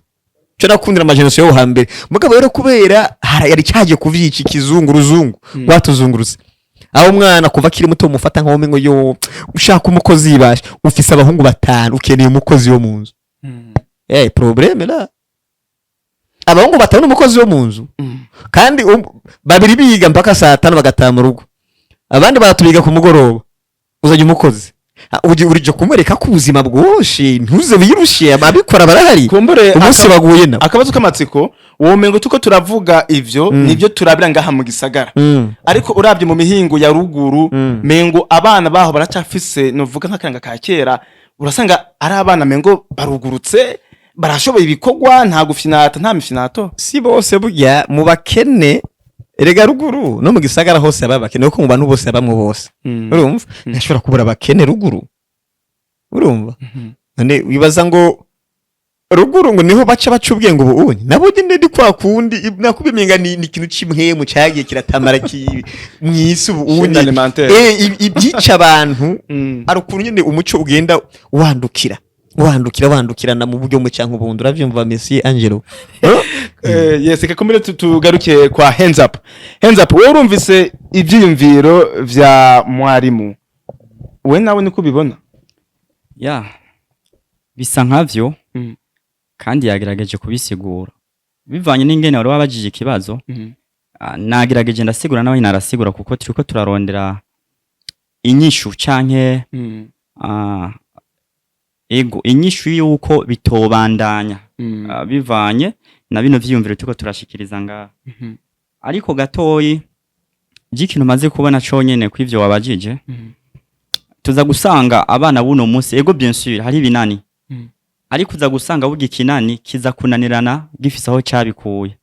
Cyo nakundira ama génération yo hambere. Mugabo rero kubera yari cyaje kuvyica ikizungu, uruzungu rwatuzungurutse, aho umwana kuva akiri muto mufata nkaho umengo yo ushaka umukozi yibasha. Ufise abahungu batanu, ukeneye umukozi wo mu nzu. Problème là, abahungu batanu n'umukozi wo mu nzu, kandi babiri biga mpaka saa 5 bagataha mu rugo, abandi baratubiga ku mugoroba, uzajya umukozi. Ah, uje urije kumwereka ko ubuzima bwoshe, ntuze wirushe, ababikora barahari. Kumbure umunsi baguye na akabazo k'amatsiko, womengo tuko turavuga ivyo nivyo turabira ngaha mu gisagara, ariko urabye mu mihingo ya ruguru, mengo abana baho baracafise novuga nk'akaranga ka kera. Urasanga ari abana mengo barugurutse, barashoboye ibikorwa, nta gufinata, nta mifinato. Si bose burya mu bakene. Erega ruguru no mu gisagara hose haba abakene, kuko mu bantu bose habamwo bose. Urumva, ntashobora kubura abakene ruguru, urumva? None wibaza ngo ruguru ngo niho baca baca ubwenge? Ubu unye nabo nyine ni kwa kundi nakubimenga ni ikintu c'imhemu cagiye kiratamara mw'isi ubu Chaîne unye alimentaire. Ibyica abantu ari ukuntu nyine umuco ugenda wandukira, wandukira, wandukirana mu buryo bumwe canke ubundi. Uravyumva, Monsieur Angelo? Yes, reka kumbure tugaruke kwa Hands Up. Hands Up, wowe urumvise ivyiyumviro vya mwarimu, we nawe niko ubibona? Ya, bisa nkavyo. Kandi yagerageje kubisigura bivanye n'ingene wari wabajije ikibazo. Nagerageje ndasigura, nawe narasigura, kuko turiko turarondera inyishu canke ego, inyishu yuko bitobandanya, bivanye na bino vyiyumviro turiko turashikiriza ngaha. Ariko gatoyi ikintu maze kubona conyene kw'ivyo wabajije, tuza gusanga abana buno munsi, ego, bien sûr hari ibinani, ariko uza gusanga burya ikinani kiza kunanirana gifise aho cabikuye.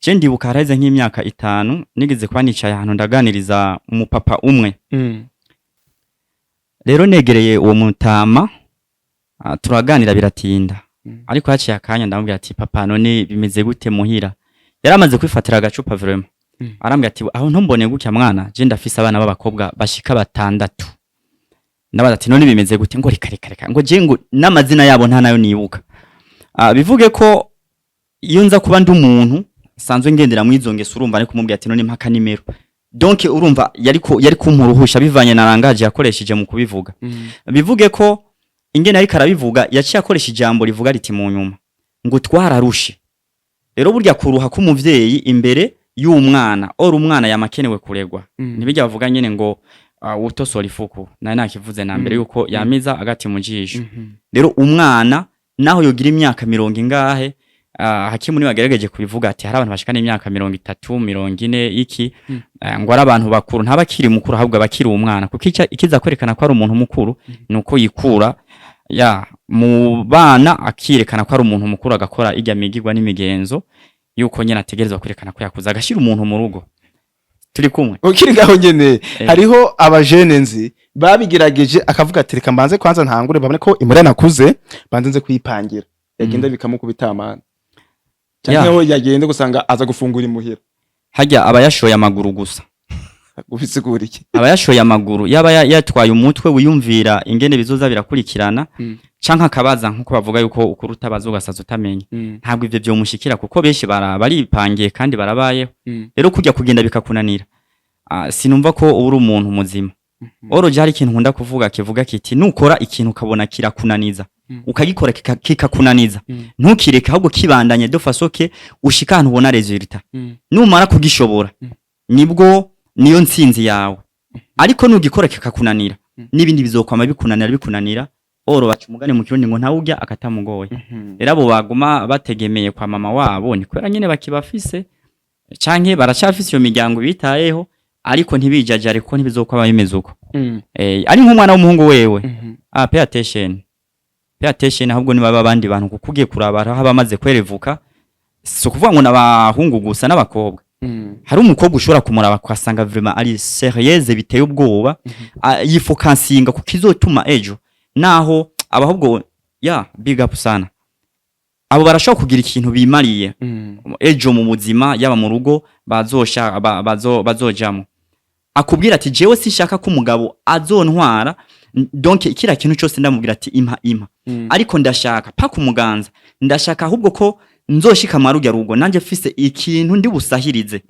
Je ndibuka haraheze nk'imyaka 5 nigeze kuba nicaye ahantu ndaganiriza umupapa umwe. Rero negereye uwo mutama, turaganira biratinda. Ariko haciye akanya ndamubwira ati: "Papa, none bimeze gute muhira?" Yari amaze kwifatira agacupa vraiment. Arambwira ati: "Aho ntumbone gutya mwana, je ndafise abana b'abakobwa bashika batandatu." Ndabaza ati: "None bimeze gute?" Ngo: "Reka, reka, reka," ngo: "Je ngo n'amazina yabo nta nayo nibuka." Bivuge ko iyo nza kuba ndi umuntu sanzwe ngendera mu izo ngeso, urumva, ariko kumubwira ati: "None mpaka nimero?" Donc urumva yari kumpuruhusha bivanye na langage yakoresheje mu kubivuga. Bivuge ko ingene ariko arabivuga yaciye akoresha ijambo rivuga riti mu nyuma ngo twararushe. Rero burya kuruha k'umuvyeyi imbere y'umwana, ora umwana yamakenewe kuregwa. Ntibijya bavuga nyene ngo utosora ifuku, nari nakivuze na mbere yuko yamiza agati mu jisho. Rero umwana naho yogira imyaka mirongo ingahe, Hakimu niwe wagerageje kubivuga ati hari abantu bashikana imyaka 30, 40 iki, ngo ari abantu bakuru, ntaba akiri mukuru, ahubwo aba akiri umwana, kuko ikiza kwerekana ko ari umuntu mukuru nuko yikura ya mu bana akirekana ko ari umuntu mukuru, agakora irya migirwa n'imigenzo yuko nyene ategerezwa kwerekana ko yakuze, agashira umuntu mu rugo. Turi kumwe. Ukiri ngaho nyene, hariho abajene nzi babigerageje, akavuga ati: "Reka mbanze kwanza ntangure babone ko imura nakuze, banze nze kuyipangira." Yagenda bikamukubita amana, canke aho yagenda gusanga aza gufungura imuhira. Harya aba yashoye amaguru gusa. Gubisigura iki? Aba yashoye amaguru, yaba yatwaye umutwe wiyumvira ingene bizoza birakurikirana, canke akabaza, nkuko bavuga yuko ukuri utabaza ugasaza utamenya. Ntabwo ivyo vyomushikira, kuko benshi baripangiye kandi barabayeho. Rero kujya kugenda bikakunanira, sinumva ko uba uri umuntu muzima. Oroje hari ikintu nkunda kuvuga kivuga kiti: "Nukora ikintu ukabona kirakunaniza, ukagikora kikakunaniza, ntukireke, ahubwo kibandanye de façon que ushika ahantu ubona résultat." Numara kugishobora, nibwo niyo ntsinzi yawe. Ariko nugikora kikakunanira, n'ibindi bizokwama bikunanira bikunanira. Oro baca umugani mu Kirundi ngo ntawurya akatamugoye. Rero abo baguma bategemeye kwa mama wabo ni kubera nyene bakibafise, canke baracafise iyo miryango bitayeho, ariko ntibijajare kuko ntibizokwama bimeze uko. Ari nk'umwana w'umuhungu wewe, pay attention, pay attention. Ahubwo niba abandi bantu, kuko ugiye kuraba aho bamaze kwerevuka, si ukuvuga ngo n'abahungu gusa, n'abakobwa. Hari umukobwa ushobora kumuraba ukasanga vraiment ari sérieuse biteye ubwoba, yifokansinga kuko izotuma ejo naho abahubwo ya big up sana. Abo barashobora kugira ikintu bimariye ejo mu buzima, yaba mu rugo bazosha bazojamo. Akubwira ati: "Jewe sinshaka ko umugabo azontwara, donc kiriya kintu cyose ndamubwira ati impa, impa, ariko ndashaka paka umuganza, ndashaka ahubwo ko nzoshika mwarujya rugo nanje mfise ikintu ndi busahirize,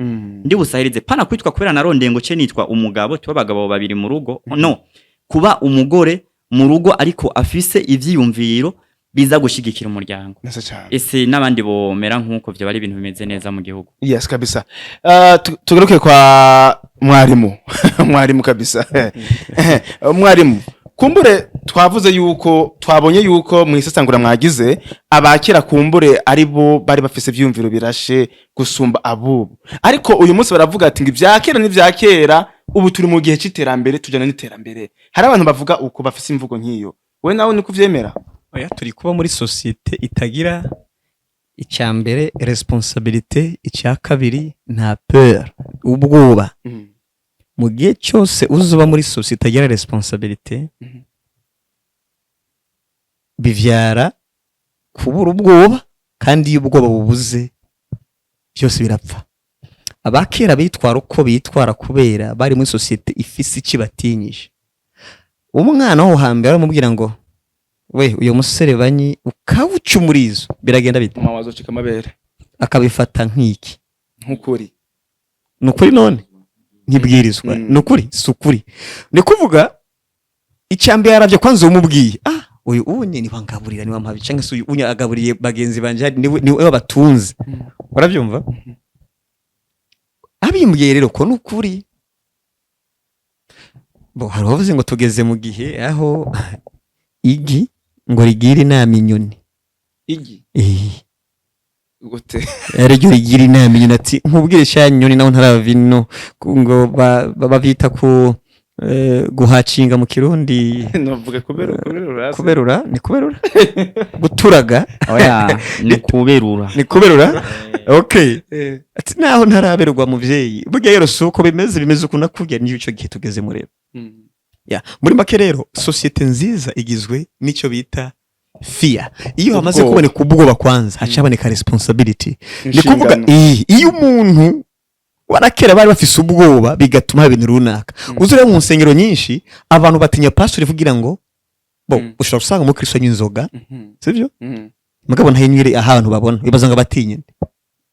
ndi busahirize, pana kwitwa kubera narondeye ngo ce nitwa umugabo, tuba abagabo babiri mu rugo, no kuba umugore mu rugo ariko afise ivyiyumviro biza gushigikira umuryango." Neza cyane. Ese n'abandi bomera nk'uko vyo bari, ibintu bimeze neza mu gihugu. Yes, kabisa. Tugaruke kwa mwarimu. Mwarimu kabisa, mwarimu, kumbure twavuze yuko twabonye yuko mu isesangura mwagize, abakera kumbure ari bo bari bafise ivyiyumviro birashe gusumba abubu. Ariko uyu munsi baravuga ati ngo ibya kera n'ivya kera, ubu turi mu gihe c'iterambere, tujana n'iterambere. Hari abantu bavuga uko, bafise imvugo nk'iyo. We nawe niko uvyemera? Oya, turi kuba muri sosiyete itagira, icya mbere, responsabilité, icya kabiri, nta peur, ubwoba. Mu gihe cyose uzuba muri sosiyete itagira responsabilité, bivyara kubura ubwoba, kandi iyo ubwoba bubuze byose birapfa. Abakera bitwara uko bitwara kubera bari muri sosiyete ifise icyo ibatinyije. Umwana wo hambere aramubwira ngo: "We, uyu muserebanyi ukawuca umurizo, biragenda bite?" Mama wazocika amabere. Akabifata nk'iki? Nk'ukuri. Ni ukuri none ntibwirizwa. Ni ukuri, si ukuri. Ni kuvuga icya mbere yaravye kwanza umubwiye: "Ah, uyu unye niwe angaburira, niwe ampabi, cyangwa se uyu unye agaburiye bagenzi banje, niwe babatunze." Urabyumva, abimbwiye rero ko ni ukuri. Bo hari uwavuze ngo tugeze mu gihe aho igi ngo rigira inama inyoni. Igi? Eh. Gute? Ariryo rigira inama inyoni, ati: "Nkubwire sha nyoni, naho ntarava ino." Ngo babyita ku guhacinga mu Kirundi. Novuga kuberura. Kuberura, ni kuberura, guturaga. Oya, ni kuberura. Ni kuberura, okay. Ati: "Naho ntaraberwa, muvyeyi, burya rero si uko bimeze, bimeze uku nakubwira." Niyo ico gihe tugeze rero. Ya, muri make rero, sosiyete nziza igizwe n'icyo bita fear. Iyo hamaze Ubwoba. kuboneka ubwoba kwanza, haca haboneka responsibility, ni kuvuga Inshingano. Iyo umuntu barakera bari bafise ubwoba, bigatuma haba ibintu runaka. Uzi rero mu nsengero nyinshi abantu batinya pastori kugira ngo bo ushobora gusanga umukristo anywa inzoga, sibyo? Mugabo ntayinywire aho abantu babona. Bibaza ngo abatinye nde?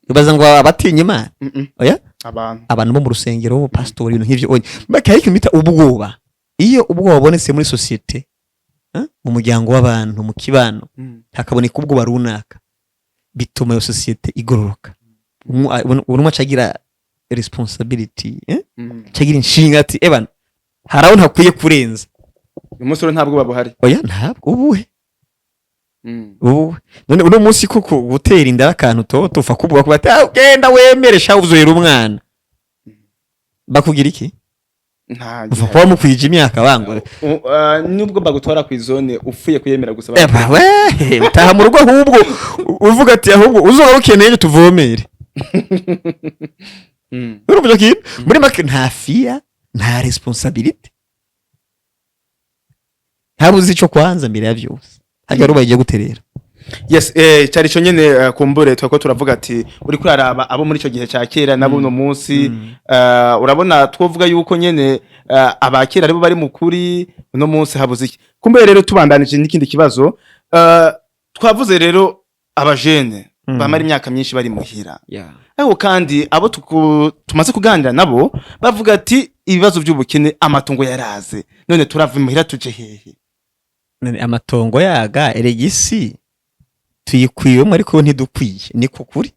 Bibaza ngo abatinye Imana? Oya. Abantu. Abantu bo mu rusengero, pastori, ibintu nk'ivyo. Oya, mbega hari ikintu bita ubwoba. Iyo ubwoba bubonetse muri sosiyete, mu muryango w'abantu, mu kibano, hakaboneka ubwoba runaka, bituma iyo sosiyete igororoka. Umwe aca agira responsibility, eh? Aca agira inshinga ati: "Ebana, hari aho ntakwiye kurenza." Uyu munsi rero nta bwoba buhari. Oya, ntabwo. Ubuhe? Ubuhe none uno munsi koko gutera inda akantu toto ufa kuvuga ko bati: "Ah, genda wemere sha, uzohera umwana." Bakugira iki? Nta. Uva kuba mukwije imyaka bangwe. Nubwo bagutwara ku izone upfuye kuyemera gusa. Eba we, utaha mu rugo ahubwo uvuga ati: "Ahubwo uzoba ukeneye tuvomere." Urumva icyo kintu? Muri make, nta fear, nta responsabilité, ntabuze ico kwanza. Mbere ya byose, harya ruba igiye guterera. Yes, cyari cyo nyene. Kumbure twako turavuga ati uri kuraraba abo muri ico gihe ca kera nabo uno munsi, urabona twovuga yuko nyene abakera aribo bari mu kuri, uno munsi habuze iki? Kumbure rero tubandanije n'ikindi kibazo, twavuze rero abajene bamara imyaka myinshi bari muhira, ariko kandi abo tumaze kuganira nabo bavuga ati ibibazo by'ubukene, amatungo yaraze, none turava imuhira tuje hehe? None amatongo yaga, erega isi tuyikwiyemo ariko ntidukwiye, niko kuri.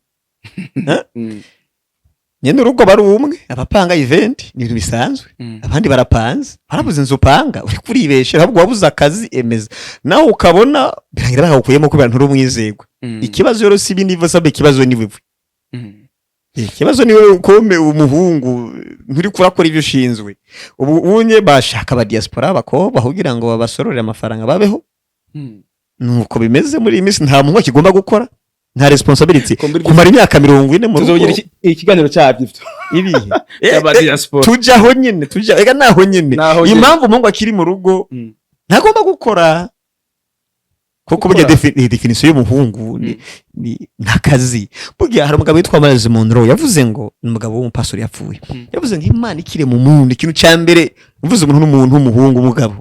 Nyene urugo bari umwe, abapanga event ni ibintu bisanzwe. Abandi barapanze, barabuze inzu upanga, uri kuribesha, ahubwo wabuze akazi. Emeza nawe ukabona birangira bakagukuyemo kubera nturi umwizerwa. Ikibazo rero si ibindi biva, ikibazo ni wewe. Ikibazo ni wewe ukome umuhungu, nturi kurakora ibyo ushinzwe. Ubu unye bashaka aba diaspora abakobwa kugira ngo babasororere amafaranga babeho. Nuko bimeze muri iyi minsi, nta muntu kigomba gukora, nta responsibility. Kumbura Kumara imyaka 40 mu rugo. Tuzogira ikiganiro cyabyo ivyo Ibihe by'aba diaspora. Tujaho nyine, tuja ega naho nyine. Naho nyene. Impamvu umuhungu akiri mu rugo ntagomba gukora, kuko burya Gukora. Définition y'umuhungu ni n'akazi. Burya hari umugabo witwa Myles Munroe yavuze ngo, ni umugabo w'umupastori yapfuye, yavuze ngo Imana ikire mu muntu, ikintu cya mbere, mvuze umuntu n'umuntu w'umuhungu, umugabo,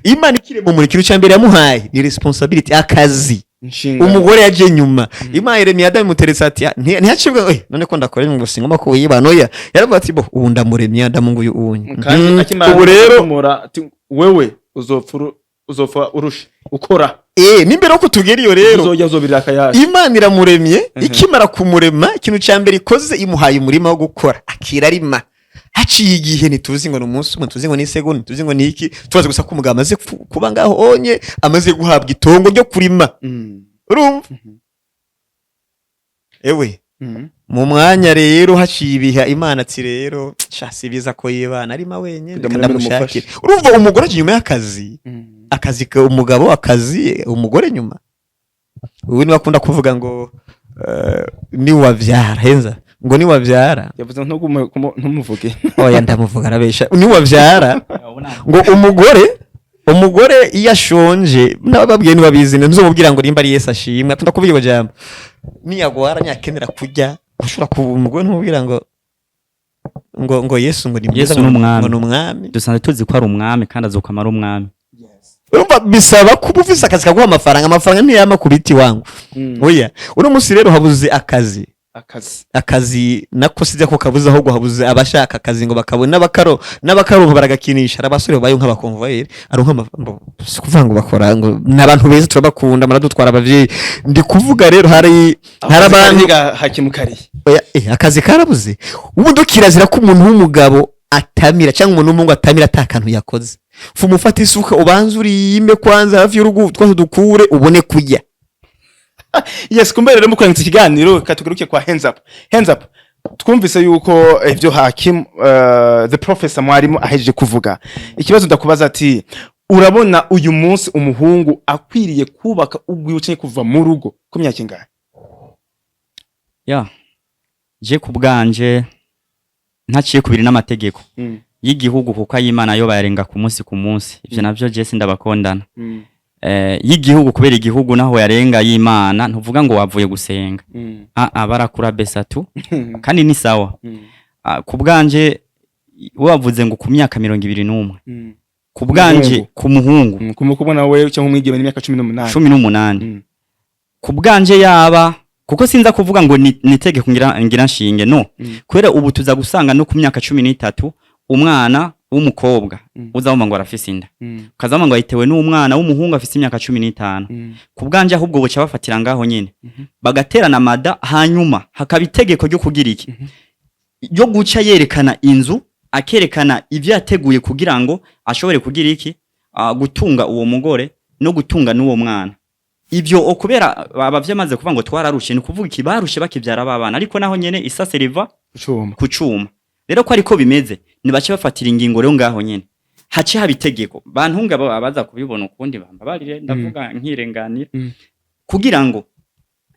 Imana ikire mu muntu, ikintu cya mbere yamuhaye ni responsibility, akazi. Inshingano. Umugore yaje nyuma. Imana iremye Adamu imuteretse ati ntiyacibwa, none ko ndakora ngo singomba ko wiyibana. Oya, yaravuga ati bo ubu ndamuremye Adamu nguyu unye. Kandi akimara Ubu rero gucumura ati wewe uzopfa urusha ukora. N'imbere yuko tugera iyo rero, uzojya uzobirira akayasha. Imana iramuremye. Ikimara kumurema, ikintu cya mbere ikoze, imuhaye umurima wo gukora, akirarima. Haciye igihe, ntituzi ngo ni umunsi umwe, ntituzi ngo ni isegonda, ntituzi ngo ni iki, tubaze gusa ko umugabo amaze kuba ngaho onye, amaze guhabwa itongo ryo kurima. Urumva ewe, mu mwanya rero haciye ibiha, Imana ati rero sha si biza ko yibana arima wenyine, reka Ndamuremera. ndamushakire. Urumva umugore aje inyuma y'akazi, akazi umugabo, akazi umugore nyuma. Ubu niwe akunda kuvuga ngo niwavyara henza, ngo niwavyara. Yavuze ntumuvuge. Oya, ndamuvuga, arabesha. Niwavyara ngo umugore iyo ashonje, nababwiye nibabizi, ntuzomubwira ngo nimba ari Yesu ashimwe. Akunda kuvuga iryo jambo, niyagwara, niyakenera kurya, ushobora kuba umugore ntumubwira ngo Yesu ngo ni mwiza, Yesu ngo ni umwami. ngo ni umwami. Dusanzwe tuzi ko ari umwami kandi azokwama ari umwami. Urumva bisaba kuba ufise akazi kaguha amafaranga. Amafaranga ntiyama ku biti wangu. Oya, uno munsi rero habuze akazi. Akazi. Akazi nako sijya ko kabuze, ahubwo habuze abashaka akazi ngo bakabona, n'abakaronka baragakinisha. Hari abasore babayeho nk'abakonvoyeri, aronka si kuvuga ngo bakora ngo ni abantu beza, turabakunda, muradutwara abavyeyi. Ndi kuvuga rero hari abantu Hakimukariye. Oya, akazi karabuze. Ubundi kirazira ko umuntu w'umugabo atamira cyangwa umuntu w'umuhungu atamira ata kantu yakoze. Fuma ufate isuka, ubanze urime kwanza hafi y'urugo, twose dukure ubone kurya. Yes, kumbe rero mukurangiza ikiganiro, katugaruke kwa Hands Up. Hands Up, twumvise yuko ivyo Hakim, the professor, mwarimu ahejeje kuvuga. Ikibazo ndakubaza ati urabona uyu munsi umuhungu akwiriye kubaka ugwiwe canke kuva mu rugo ku myaka ingahe? Ya, je ku bwanje ntaciye kubiri n'amategeko y'igihugu, kuko ay'Imana yo bayarenga ku munsi ku munsi, ivyo navyo je sindabakondana. Y'igihugu, kubera igihugu naho yarenga y'Imana, ntuvuga ngo wavuye gusenga. Ah ah, barakura besatu kandi ni sawa. Ah, ku bwanje wavuze ngo ku myaka 21, ku bwanje Umuhungu. ku muhungu. Kumukubona wewe cyangwa umwigeme n'imyaka 18. 18. Ku bwanje yaba, kuko sinza kuvuga ngo ni itegeko ngira nshinge no kubera ubu tuza gusanga no ku myaka 13 umwana w'umukobwa uzabumva ngo arafise inda, ukazabumva ngo ayitewe n'umwana w'umuhungu afise imyaka 15. Ku bwanje ahubwo buca bafatira ngaho nyene, bagaterana amada, hanyuma hakaba itegeko ryo kugira iki, ryo guca yerekana inzu, akerekana ivyo yateguye kugira ngo ashobore kugira iki, gutunga uwo mugore no gutunga n'uwo mwana. Ivyo okubera abavye amaze kuvuga ngo twararushe, ni kuvuga iki, barushe bakivyara babana, ariko naho nyene isase riva Cuma. ku cuma. Rero ko ariko bimeze, nibace bafatira ingingo rero ngaho nyene, hace haba itegeko. Bantunga abaza kubibona ukundi bambabarire, ndavuga nkirenganira. Kugira ngo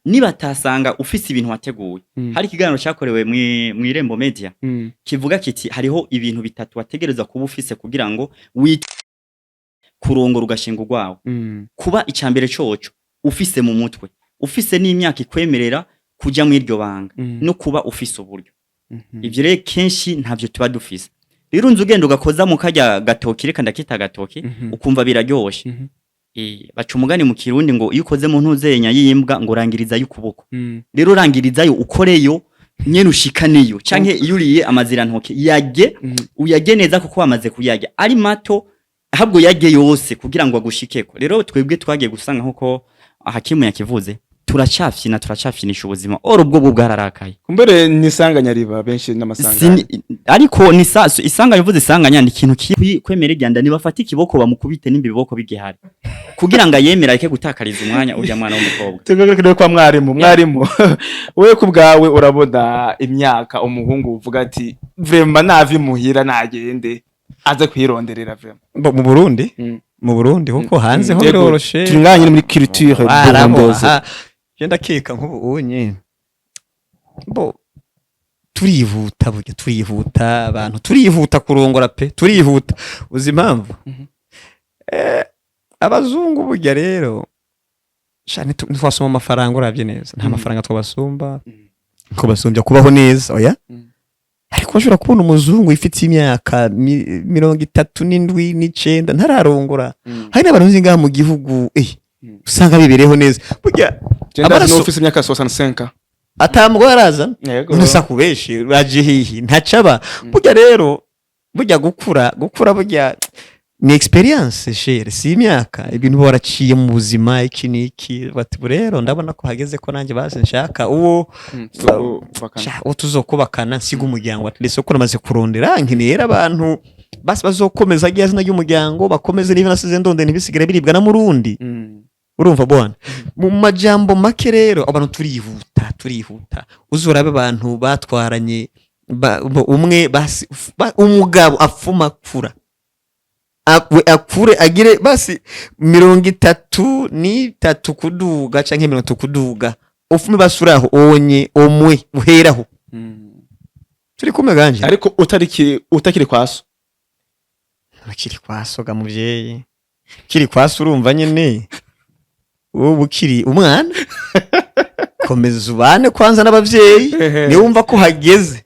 Nibatasanga ufise ibintu wateguye, hari ikiganiro cyakorewe mw'Irembo Media kivuga kiti hariho ibintu bitatu wategerezwa kuba ufise kugira ngo wite kurongora ugashinga urwawe. Kuba icambere coco ufise mu mutwe, ufise n'imyaka ikwemerera kuja mu iryo banga, no kuba ufise uburyo. Ivyo rero kenshi ntavyo tuba dufise. Rero unzu ugenda ugakoza mu karya gatoki, reka ndakita gatoki, ukumva biraryoshe. Baca umugani mu Kirundi ngo iyo ukoze mu ntuzenya y'imbwa ngo urangirizayo ukuboko. Rero urangirizayo ukoreyo nyene ushikaneyo, canke iyo uriye amazirantoke yarye, uyarye neza kuko wamaze kuyarya ari mato, ahubwo yarye yose kugira ngo agushikeko. Rero twebwe twagiye gusanga nkuko Hakimu yakivuze, turacafyina, turacafyinisha ubuzima, oro ubwo bwo bwararakaye. Kumbere nisanganya riba benshi n'amasanganya. Ariko ni isanganya, uvuze isanganya ni ikintu kwemera iganda, nibafata ikiboko bamukubite nimba ibiboko bigihari kugira ngo ayemere areke gutakariza umwanya urya mwana w'umukobwa. Tugaruke rero kwa mwarimu. Mwarimu, wewe ku bwawe urabona imyaka umuhungu uvuga ati vraiment navi muhira nagende aze kwironderera vraiment? Mu Burundi, mu Burundi, kuko hanze ho Yego, biroroshe. Turi ngaha nyine muri culture Barabo, burundaise. aha. Je ndakeka nk'ubu unye bo turihuta, burya turihuta, abantu turihuta kurongora pe, turihuta. Uzi impamvu? Abazungu burya rero sha ntitwasoma amafaranga, uravye neza nta mafaranga twabasumba, kubasumbya kubaho neza, oya. Ariko ushobora kubona umuzungu ifite imyaka 37, 9 ntararongora. Hari n'abantu nzi ngaha mu gihugu usanga bibereyeho neza burya. Genda Amaraso- n'ufise imyaka 65. Atamugore arazana. Yego. None kubeshi baje hihi ntacaba. Burya rero burya gukura burya ni expérience chere, si imyaka. Ibintu uba waraciye mu buzima, iki n'iki, bati "Ubu rero ndabona ko hageze ko nanjye basi nshaka uwo Tuzokubakana. Sha, uwo tuzokubakana, nsiga umuryango, at least uko namaze kurondera nkeneye rero abantu basi bazokomeza rya zina ry'umuryango, bakomeze niba nasize ndonde ntibisigare biribwa na murundi." Urumva bwana, mu majambo make rero abantu turihuta, turihuta. Uzurabe abantu batwaranye umwe basi umugabo afuma akura, we akure agire basi 33 kuduga canke 30 kuduga, ufume basuraho onye omwe uheraho. Turi kumwe ganje? Ariko utariki utakiri kwaso. Ukiri kwasoga muvyeyi, kiri kwaso, urumva nyene wowe ukiri umwana, komeza ubane kwanza n'abavyeyi, niwumva ko hageze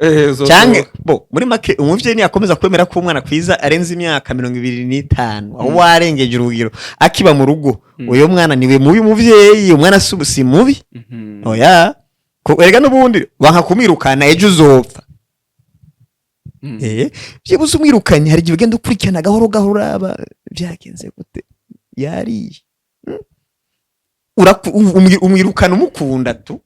cyangwa bo muri make umuvyeyi niyakomeza kwemera ko umwana kwiza arenze imyaka 25, aho warengeje urugero akiba mu rugo, uyo mwana niwe mubi. Muvyeyi, umwana si mubi, oya. Erega n'ubundi wanka kumwirukana ejo uzopfa. Byibuze umwirukanye hari igihe ugenda ukurikirana gahoro gahoro, uraba byagenze gute, yariye. Umwirukana umukunda tu.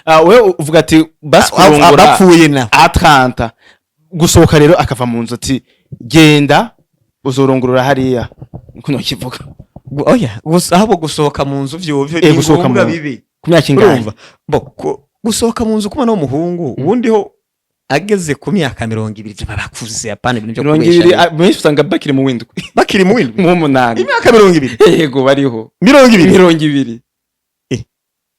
Ah, wewe uvuga ati basi kurongora Bapfuye na à 30, gusohoka rero akava mu nzu ati genda uzorongorora hariya, niko nokivuga. Oya, gusa ahubwo gusohoka mu nzu vyovyo Eh, ni gusohoka ngombwa mu nzu. bibi. Ku myaka ingahe? Urumva bo gusohoka mu nzu ku mwana w'umuhungu, ubundi ho ageze ku myaka 20 vyo bakuze, apana ibintu byo 20? kubesha. Ah, benshi usanga bakiri mu w'indwi, Bakiri mu w'indwi? mu w'umunani. Imyaka 20? Yego, bariho. 20? 20.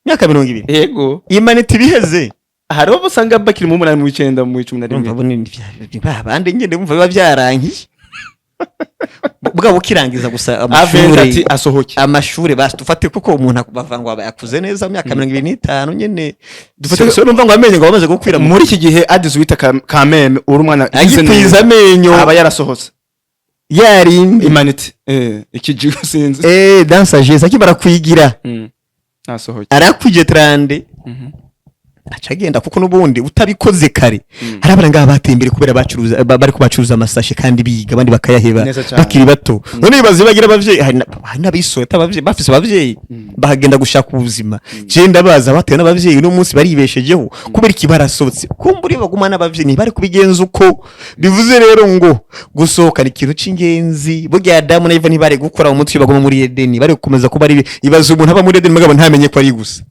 Imyaka 20? Yego. Imanita ibiheze. Hariho abo usanga bakiri mu munani, mu w'icenda, mu w'icumi na Urumva rimwe. bo ni ba bandi nyene bumva biba byarangiye bwabo ukirangiza gusa Aventi amashure. ati asohoke. Amashure basi dufate, kuko umuntu bava ngo aba yakuze neza mu myaka 25 nyene. Dufate- So numva ngo amenyo ngo bamaze gukwira Muri iki gihe adize wita kameme uri umwana yize agikwiza neza, amenyo aba yarasohotse. Yarindi. Imanite ikijigo sinzi. Dents de sagesse akimara kwigira, Nasohoke. arakwije 30, aca agenda, kuko n'ubundi utabikoze kare hari abana ngaha bateye imbere kubera bacuruza bariko bacuruza amasashe kandi biga, abandi bakayaheba Neza cane. bakiri bato. None ibaze bagira abavyeyi, hari n'abisohota abavyeyi bafise abavyeyi bakagenda gushaka ubuzima. Je ndabaza batewe n'abavyeyi, uno munsi baribeshejeho kubera iki? Barasohotse. Kumbura iyo baguma n'abavyeyi ntibari kubigenza uko. Bivuze rero ngo gusohoka ni ikintu c'ingenzi. Burya Adamu na Eva ntibari gukora umutwe baguma muri Edeni, bari gukomeza kuba ari. Ibaze umuntu aba muri Edeni mugabo ntamenye ko ari gusa.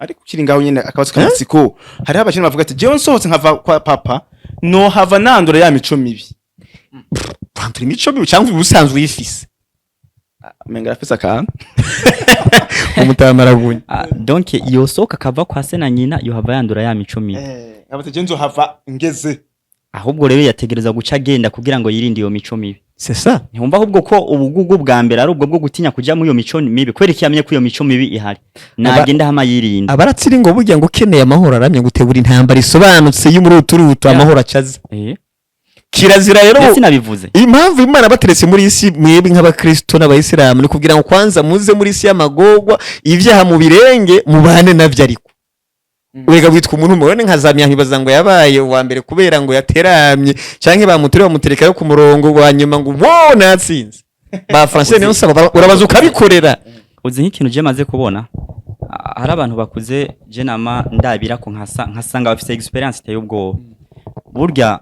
Ariko ukiri ngaho nyene akabazo k'amatsiko, hariho abakene bavuga ati jewe nsohotse nkava kwa papa no hava nandura ya mico mibi. Kwandura imico mibi cyangwa ubusanzwe uyifise? Menga arafise akantu. Umutamaragunya. Ah, donc yosohoka akava kwa se na nyina, yohava yandura ya mico mibi. Abate nzohava ngeze. Ahubwo rero yategereza guca agenda kugira ngo yirinde iyo mico mibi. C'est ça. Ntiwumva ahubwo ko ubugugu bwa mbere ari ubwo bwo gutinya kuja muri iyo mico mibi, kubera ko yamenye ko iyo mico mibi ihari, nagenda hama yirinda. Abaratsiri ngo burya ngo ukeneye amahoro aramye, ngo utegura intambara isobanutse y'umuruturutu, amahoro acaza. Kirazira rero. Ndetse nabivuze. Impamvu Imana bateretse muri isi mwebwe nk'abakristo n'abayisilamu ni kugira ngo kwanza muze muri isi y'amagorwa, ibyaha mu birenge mubane navyo. Ariko wega witwa umuntu mubone nka za nkibaza ngo yabaye uwa mbere kubera ngo yateramye, canke bamutere bamuterekayo ku murongo wa nyuma ngo wo natsinze ba Français. Niyo nsaba urabaza ukabikorera. Uzi nk'ikintu je maze kubona? Ah, hari abantu bakuze je nama ndabira ko nkasa nkasanga bafise experience iteye ubwoba. Burya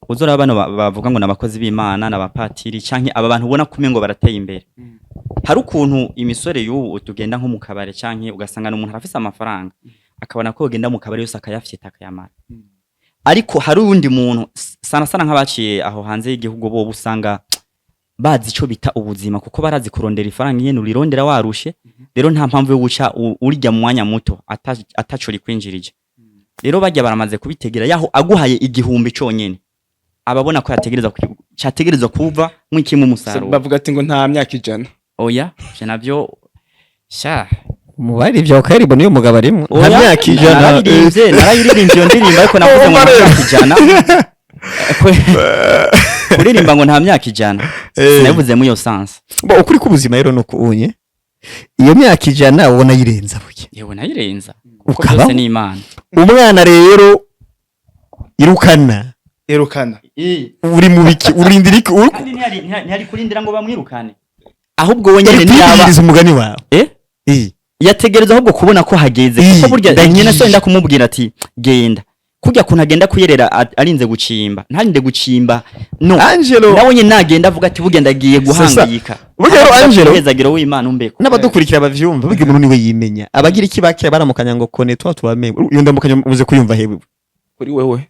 uzora bano bavuga ngo nabakozi b'Imana, n'abapatiri, canke aba bantu ubona kumwe ngo barateye imbere, hari ukuntu imisore y'ubu tugenda nko mu kabare, canke ugasanga n'umuntu arafise amafaranga, akabona ko yogenda mu kabare yose akayafyeta akayamara. Ariko hari uwundi muntu, sana sana nk'abaciye aho hanze y'igihugu, bo usanga bazi ico bita ubuzima, kuko barazi kurondera ifaranga nyene urirondera warushe. Rero nta mpamvu yo guca urya mu mwanya muto ataco rikwinjirije. Rero barya baramaze kubitegera, yaho aguhaye 1000 conyene ababona ko yategereza categerezwa kuva mwikimwe umusaruro. Bavuga ati ngo nta myaka 100. Oya, ivyo navyo sha. Umubare ibyo ukaririmba niyo mugabo arimo nta Oya, myaka 100. Narayiririmbye, narayiririmbye iyo ndirimbo, ariko navuze ngo nta myaka 100. Kuririmba ngo nta myaka 100, sinabivuze muri iyo sens. Bo, ukuri k'ubuzima rero nuko unye iyo myaka 100 ubona yirenza buke. Yewe, nayirenza kuko Ukabaho. byose ni Imana. Umwana rero irukana. Erukana. Uri mu biki? Urindira iki? Kandi ntiyari kurindira ngo bamwirukane, ahubwo we nyene Yari ntiyaba kwibwiriza umugani wawe. Eh? Yategereza ahubwo kubona ko hageze, kuko burya ndagiye. nyina so yenda kumubwira ati genda, kurya kuntu agenda kuyerera arinze gucimba, ntarinde gucimba, no. Angelo. Nawe nyine nagenda avuga ati burya ndagiye guhangayika. Burya rero, Angelo, Umuhezagiro w'Imana umbeko. N'abadukurikira bavyumva, burya umuntu niwe yimenya. Abagira iki bakira baramukanya ngo kone twa tubame, iyo ndamukanya ubuze kuyumva hewe? Kuri wewe.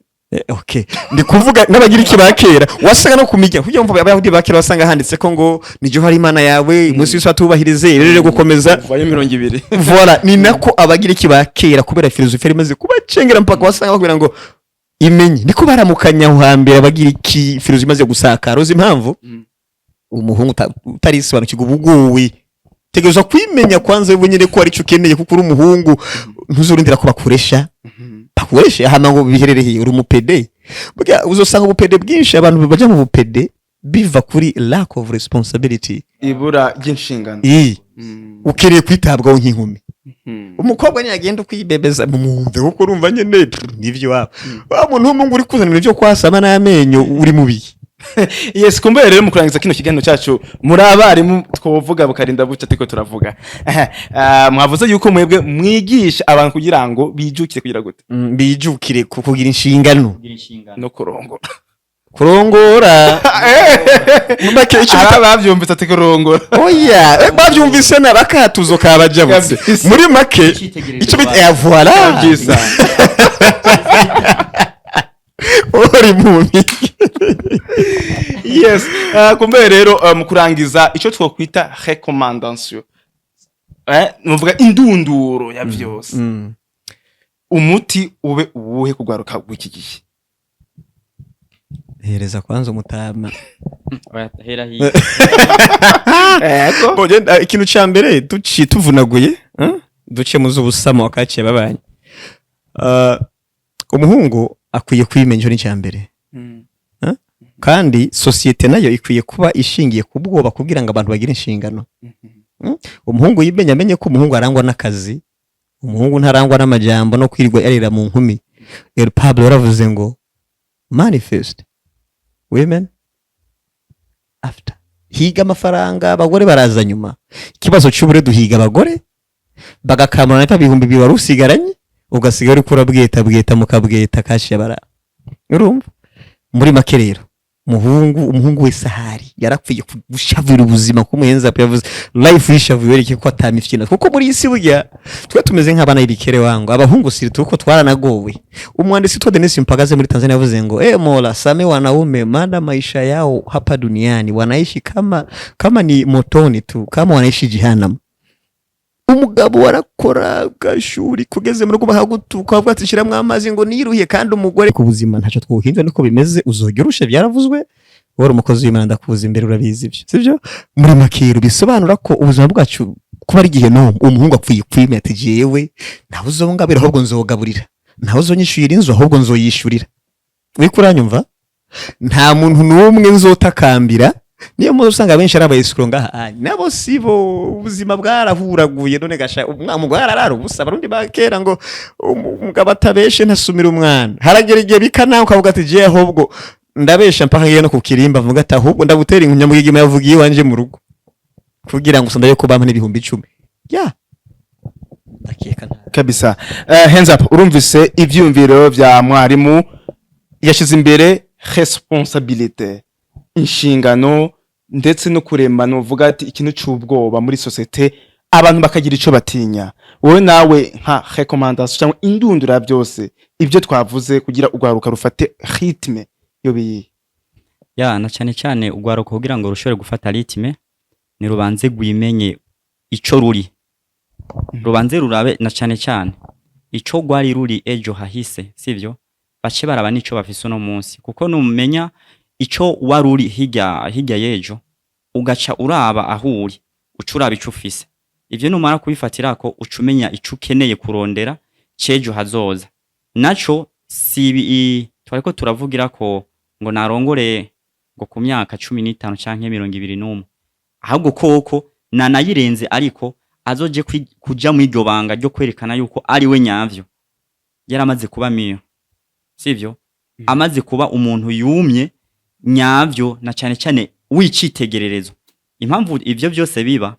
Okay, ndi kuvuga n'abagira iki bakera wasanga no kumijya kugira ngo abayahudi bakera wasanga handitse ko ngo nijo hari Imana yawe umunsi wose atubahirize rero gukomeza. Vayo 20. Voilà, ni nako abagira iki bakera, kubera filozofi yari imaze kubacengera mpaka wasanga bakubwira ngo imenye, niko baramukanya aho hambere abagira iki, filozofi imaze gusakara. Uzi impamvu? Umuhungu utarisobanukirwa ubuguwi tegerezwa kwimenya kwanza wewe nyine ko ari cyo ukeneye, kuko uri umuhungu ntuzurindira ko bakuresha, bakureshe hama ngo biherereye uri umupede. Burya uzosanga ubupede bwinshi, abantu baja mu bupede biva kuri lack of responsibility. Ibura ry'inshingano. Iyi ukeneye kwitabwaho nk'inkumi. Umukobwa ntiyagenda ukwibebeza mu mwumve, kuko urumva nyene pff, nivyo waba wa muntu w'umuhungu uri kuzana ibintu byo kwasama n'amenyo uri mubi. Yes, kumbe rero mu kurangiza kino kiganiro cyacu, muri abarimu twovuga bukarinda buca ariko turavuga. Mwavuze yuko mwebwe mwigisha abantu kugira ngo bijukire kugira gute? Bijukire ku kugira inshingano. No kurongora. Kurongora. Make icyo Aba bavyumvise ati kurongora. Oya, bavyumvise na bakatuzo kabajabutse. Kabisa. Muri make Icitegererezo. icyo bita voilà. Kabisa. Uri mu Yes, kumbe rero mu kurangiza icyo twokwita recommandation, nuvuga indunduro ya vyose, umuti ube uwuhe kugaruka w'iki gihe? Hereza kwanza umutama. Hera hirya. Ego. Bo, genda, ikintu ca mbere duciye tuvunaguye, eh? Duce mu z'ubusamo wakaciye babanye. Umuhungu akwiye kwimenya, icyo ni icya mbere. Kandi sosiyete nayo ikwiye kuba ishingiye ku bwoba kugira ngo abantu bagire inshingano. Umuhungu yimenye, amenye ko umuhungu arangwa n'akazi, umuhungu ntarangwa n'amajambo no kwirirwa yarira mu nkumi. El Pablo yaravuze ngo "Money first, women after." Higa amafaranga, abagore baraza nyuma. Ikibazo cy'ubure, duhiga abagore bagakamura na 2000 wari usigaranye, ugasigara uriko urabweta bweta mukabweta kashiya bara. Urumva, muri make rero, umuhungu wese ahari yarakwiye gushavura ubuzima, ko umuhenza yavuze life yishavuye yereke ko atamifyina, kuko muri iyi si burya twe tumeze nk'abana y'ibikere wangu, abahungu siri kuko twaranagowe. Umwanditsi witwa Denis Mpagaze muri Tanzania yavuze ngo "Mola samehe wanaume, maana maisha yao hapa duniani wanaishi kama ni motoni tu, kama wanaishi jehanamu." Umugabo warakora gashuri, kugeze mu rugo bakagutuka, bavuga ati shiramwo amazi ngo niruhiye, kandi umugore ku buzima ntacyo twuhinze, niko bimeze, uzogera urushe, byaravuzwe. Wari umukozi w'Imana, ndakuza imbere, urabizi ibyo, sibyo? Muri makiro bisobanura ko ubuzima bwacu kuba ari igihe no umuhungu apfuye kwimya ati jewe ntawe uzongabira, ahubwo nzogaburira, ntawe uzonyishyurira inzu, ahubwo nzoyishyurira. Uriko uranyumva? Nta muntu n'umwe nzotakambira. Niyo mpamvu usanga benshi ari abayisukuro ngaha. Ah, nabo sibo, ubuzima bwarahuraguye. None gasha umugore ararara ubusa. Abarundi ba kera ngo umugabo atabeshe ntasumira umwana. Haragera igihe bikana, ukavuga ati jewe ahubwo ndabesha mpaka ngiye no ku kirimba, mvuga ati ahubwo ndabutera inkunyamugigima yavugiye iwanje mu rugo kugira ngo ndabe ko bampa n'10,000 ya ndakeka nta. Kabisa. Hands up, urumvise ivyumviro vya mwarimu, yashize imbere responsabilité, inshingano, ndetse no kurema, novuga ati ikintu c'ubwoba muri société, abantu bakagira ico batinya. Wowe nawe nka recommandation cyangwa indundura ya byose ibyo twavuze kugira urwaruka rufate rythme yo biyi? Ya, na cyane cyane urwaruka, kugira ngo rushobore gufata rythme, ni rubanze rwimenye ico ruri, rubanze rurabe na cyane cyane ico rwari ruri ejo hahise, sivyo? Bace baraba n'ico bafise uno munsi, kuko numenya ico wari uri hirya hirya y'ejo, ugaca uraba aho uri, uca uraba ico ufise. Ivyo numara kubifatirako, uca umenya ico ukeneye kurondera c'ejo hazoza. Naco si ibi twariko turavugira ko ngo narongore ngo ku myaka 15 canke 21, ahubwo koko nanayirenze, ariko azoje kuja mu iryo banga ryo kwerekana yuko ari we nyavyo yaramaze kuba miyo, sivyo? Amaze kuba umuntu yumye nyavyo, na cane cane w'icitegererezo. Impamvu ivyo byose biba,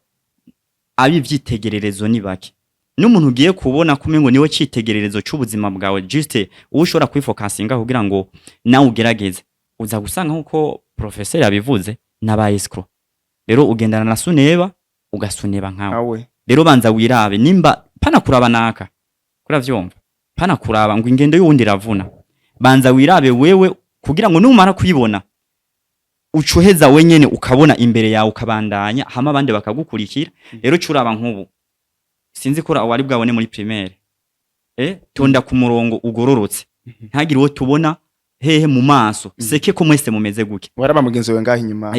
ab'ivyitegererezo ni bake. N'umuntu ugiye kubona ko umengo niwe citegererezo c'ubuzima bwawe, juste uwo ushobora kwifokasinga kugira ngo nawe ugerageze, uza gusanga nkuko professeur yabivuze n'aba escroc. Rero ugendana na suneba, ugasuneba nkawe. Awe. Rero banza wirabe, nimba pana kuraba naka, kuravyumva, pana kuraba ngo ingendo y'uwundi iravuna. Banza wirabe wewe, kugira ngo numara kuyibona ucuheza wenyene ukabona imbere yawe, ukabandanya, hama abandi bakagukurikira. Rero curaba nk'ubu, sinzi ko wari bwabone muri primaire, tonda ku murongo ugororotse, ntagire uwo tubona hehe mu maso, seke ko mwese mumeze guke. Waraba mugenzi wawe ngaho inyuma.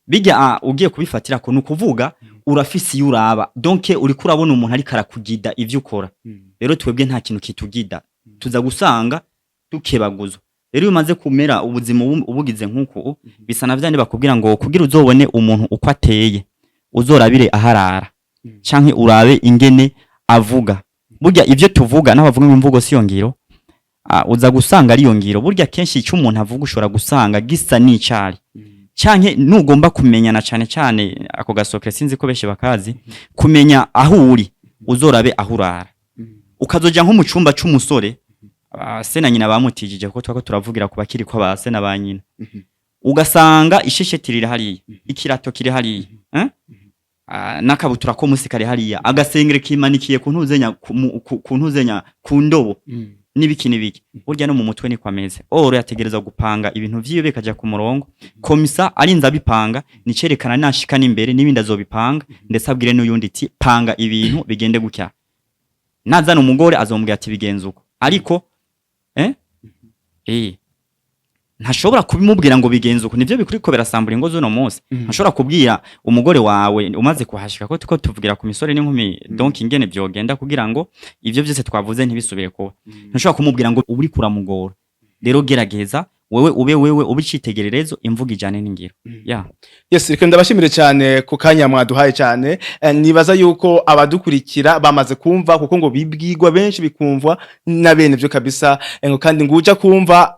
Bijya ugiye kubifatira ko nukuvuga urafise iyo uraba, donc uriko urabona umuntu ariko arakugida ivyo ukora. Rero twebwe nta kintu kitugida, tuza gusanga dukebaguzwa. Rero iyo umaze kumera ubuzima ubugize nk'uku, bisa na vyandi bakubwira ngo kugira uzobone umuntu uko ateye, uzorabire aharara canke urabe ingene avuga. Burya ivyo tuvuga n'abavuga ngo imvugo siyo ngiro, uza gusanga ariyo ngiro. Burya kenshi icyo umuntu avuga ushobora gusanga gisa n'icari, canke nugomba kumenyana cane cane ako gasoke, sinzi ko benshi bakazi, kumenya aho uri uzorabe aho urara. Ukazoja nko mu cumba c'umusore, se na nyina bamutijije, kuko twako turavugira ku bakiri ko ba se na ba nyina, ugasanga ishesheti riri hariya, ikirato kiri hariya, eh? N'akabutura ko musi kari hariya, agasengere kimanikiye ku ntuzenya, ku ntuzenya, ku ndobo, n'ibiki n'ibiki. Burya no mu mutwe niko ameze. Oro yategereza gupanga ibintu vyiwe bikaja ku murongo, komisa arinze abipanga, nicerekana nashika n'imbere n'ibindi azobipanga, ndetse abwire n'uyundi ati panga ibintu bigende gutya. Nazana umugore azomubwira ati bigenze uko, ariko ntashobora kubimubwira ngo bigenze uko. Nivyo bikuriko birasambura ingo z'uno munsi. Ntashobora kubwira umugore wawe umaze kuhashika, ko tuko tuvugira ku misore n'inkumi, donc ingene vyogenda kugira ngo ivyo vyose twavuze ntibisubire kuba. Ntushobora kumubwira ngo uri kuramugora. Rero gerageza wewe ube wewe, ube icitegererezo, imvugo ijane n'ingiro ya. Yes, reka ndabashimire cyane ku kanya mwaduhaye cyane. Nibaza yuko abadukurikira bamaze kumva, kuko ngo bibwirwa benshi bikumvwa na bene byo kabisa. Ngo kandi nguja kumva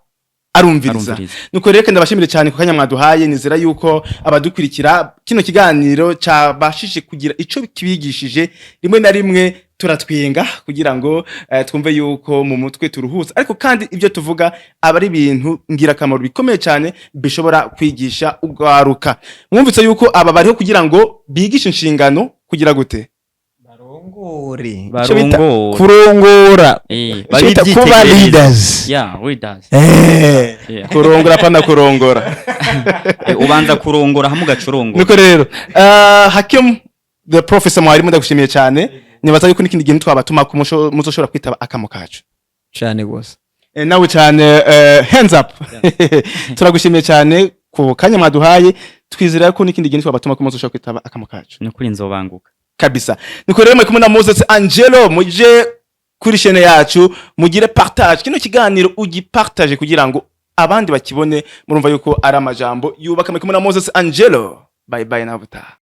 arumviriza. Arumviriza. Nuko rero ndabashimire cyane ku kanya mwaduhaye. Nizera yuko abadukurikira kino kiganiro cabashije kugira ico kibigishije. Rimwe na rimwe turatwenga kugira ngo twumve yuko mu mutwe turuhutse, ariko kandi ibyo tuvuga aba ari ibintu ngirakamaro bikomeye cyane bishobora kwigisha ugwaruka. Mwumvise yuko aba bariho kugira ngo bigishe inshingano, kugira gute? Barongore. Ico bita Barongore. kurongora. Ico bita kuba Babe leaders. Yeah, leaders. Yeah. Kurongora, pana kurongora. Ubanza kurongora hamwe ugacurongora. Nuko rero, Hakim The Professor Mwarimu, ndagushimiye cyane. Nibaza yuko n'ikindi gihe twabatuma ko muzoshobora kwitaba akamo kacu. Cyane gose. Nawe cyane, hands up, turagushimiye cyane ku kanya mwaduhaye. Twizera ko n'ikindi gihe twabatuma ko muzoshobora kwitaba akamo kacu. Ni ukuri nzobanguka. Kabisa. Niko rero muri kumwe na Moses Angelo. Muje kuri chaîne yacu, mugire partage kino kiganiro, ugipartage kugira ngo abandi bakibone. Murumva yuko ari amajambo yubaka. Muri kumwe na Moses Angelo. Bye bye, nawe utaha.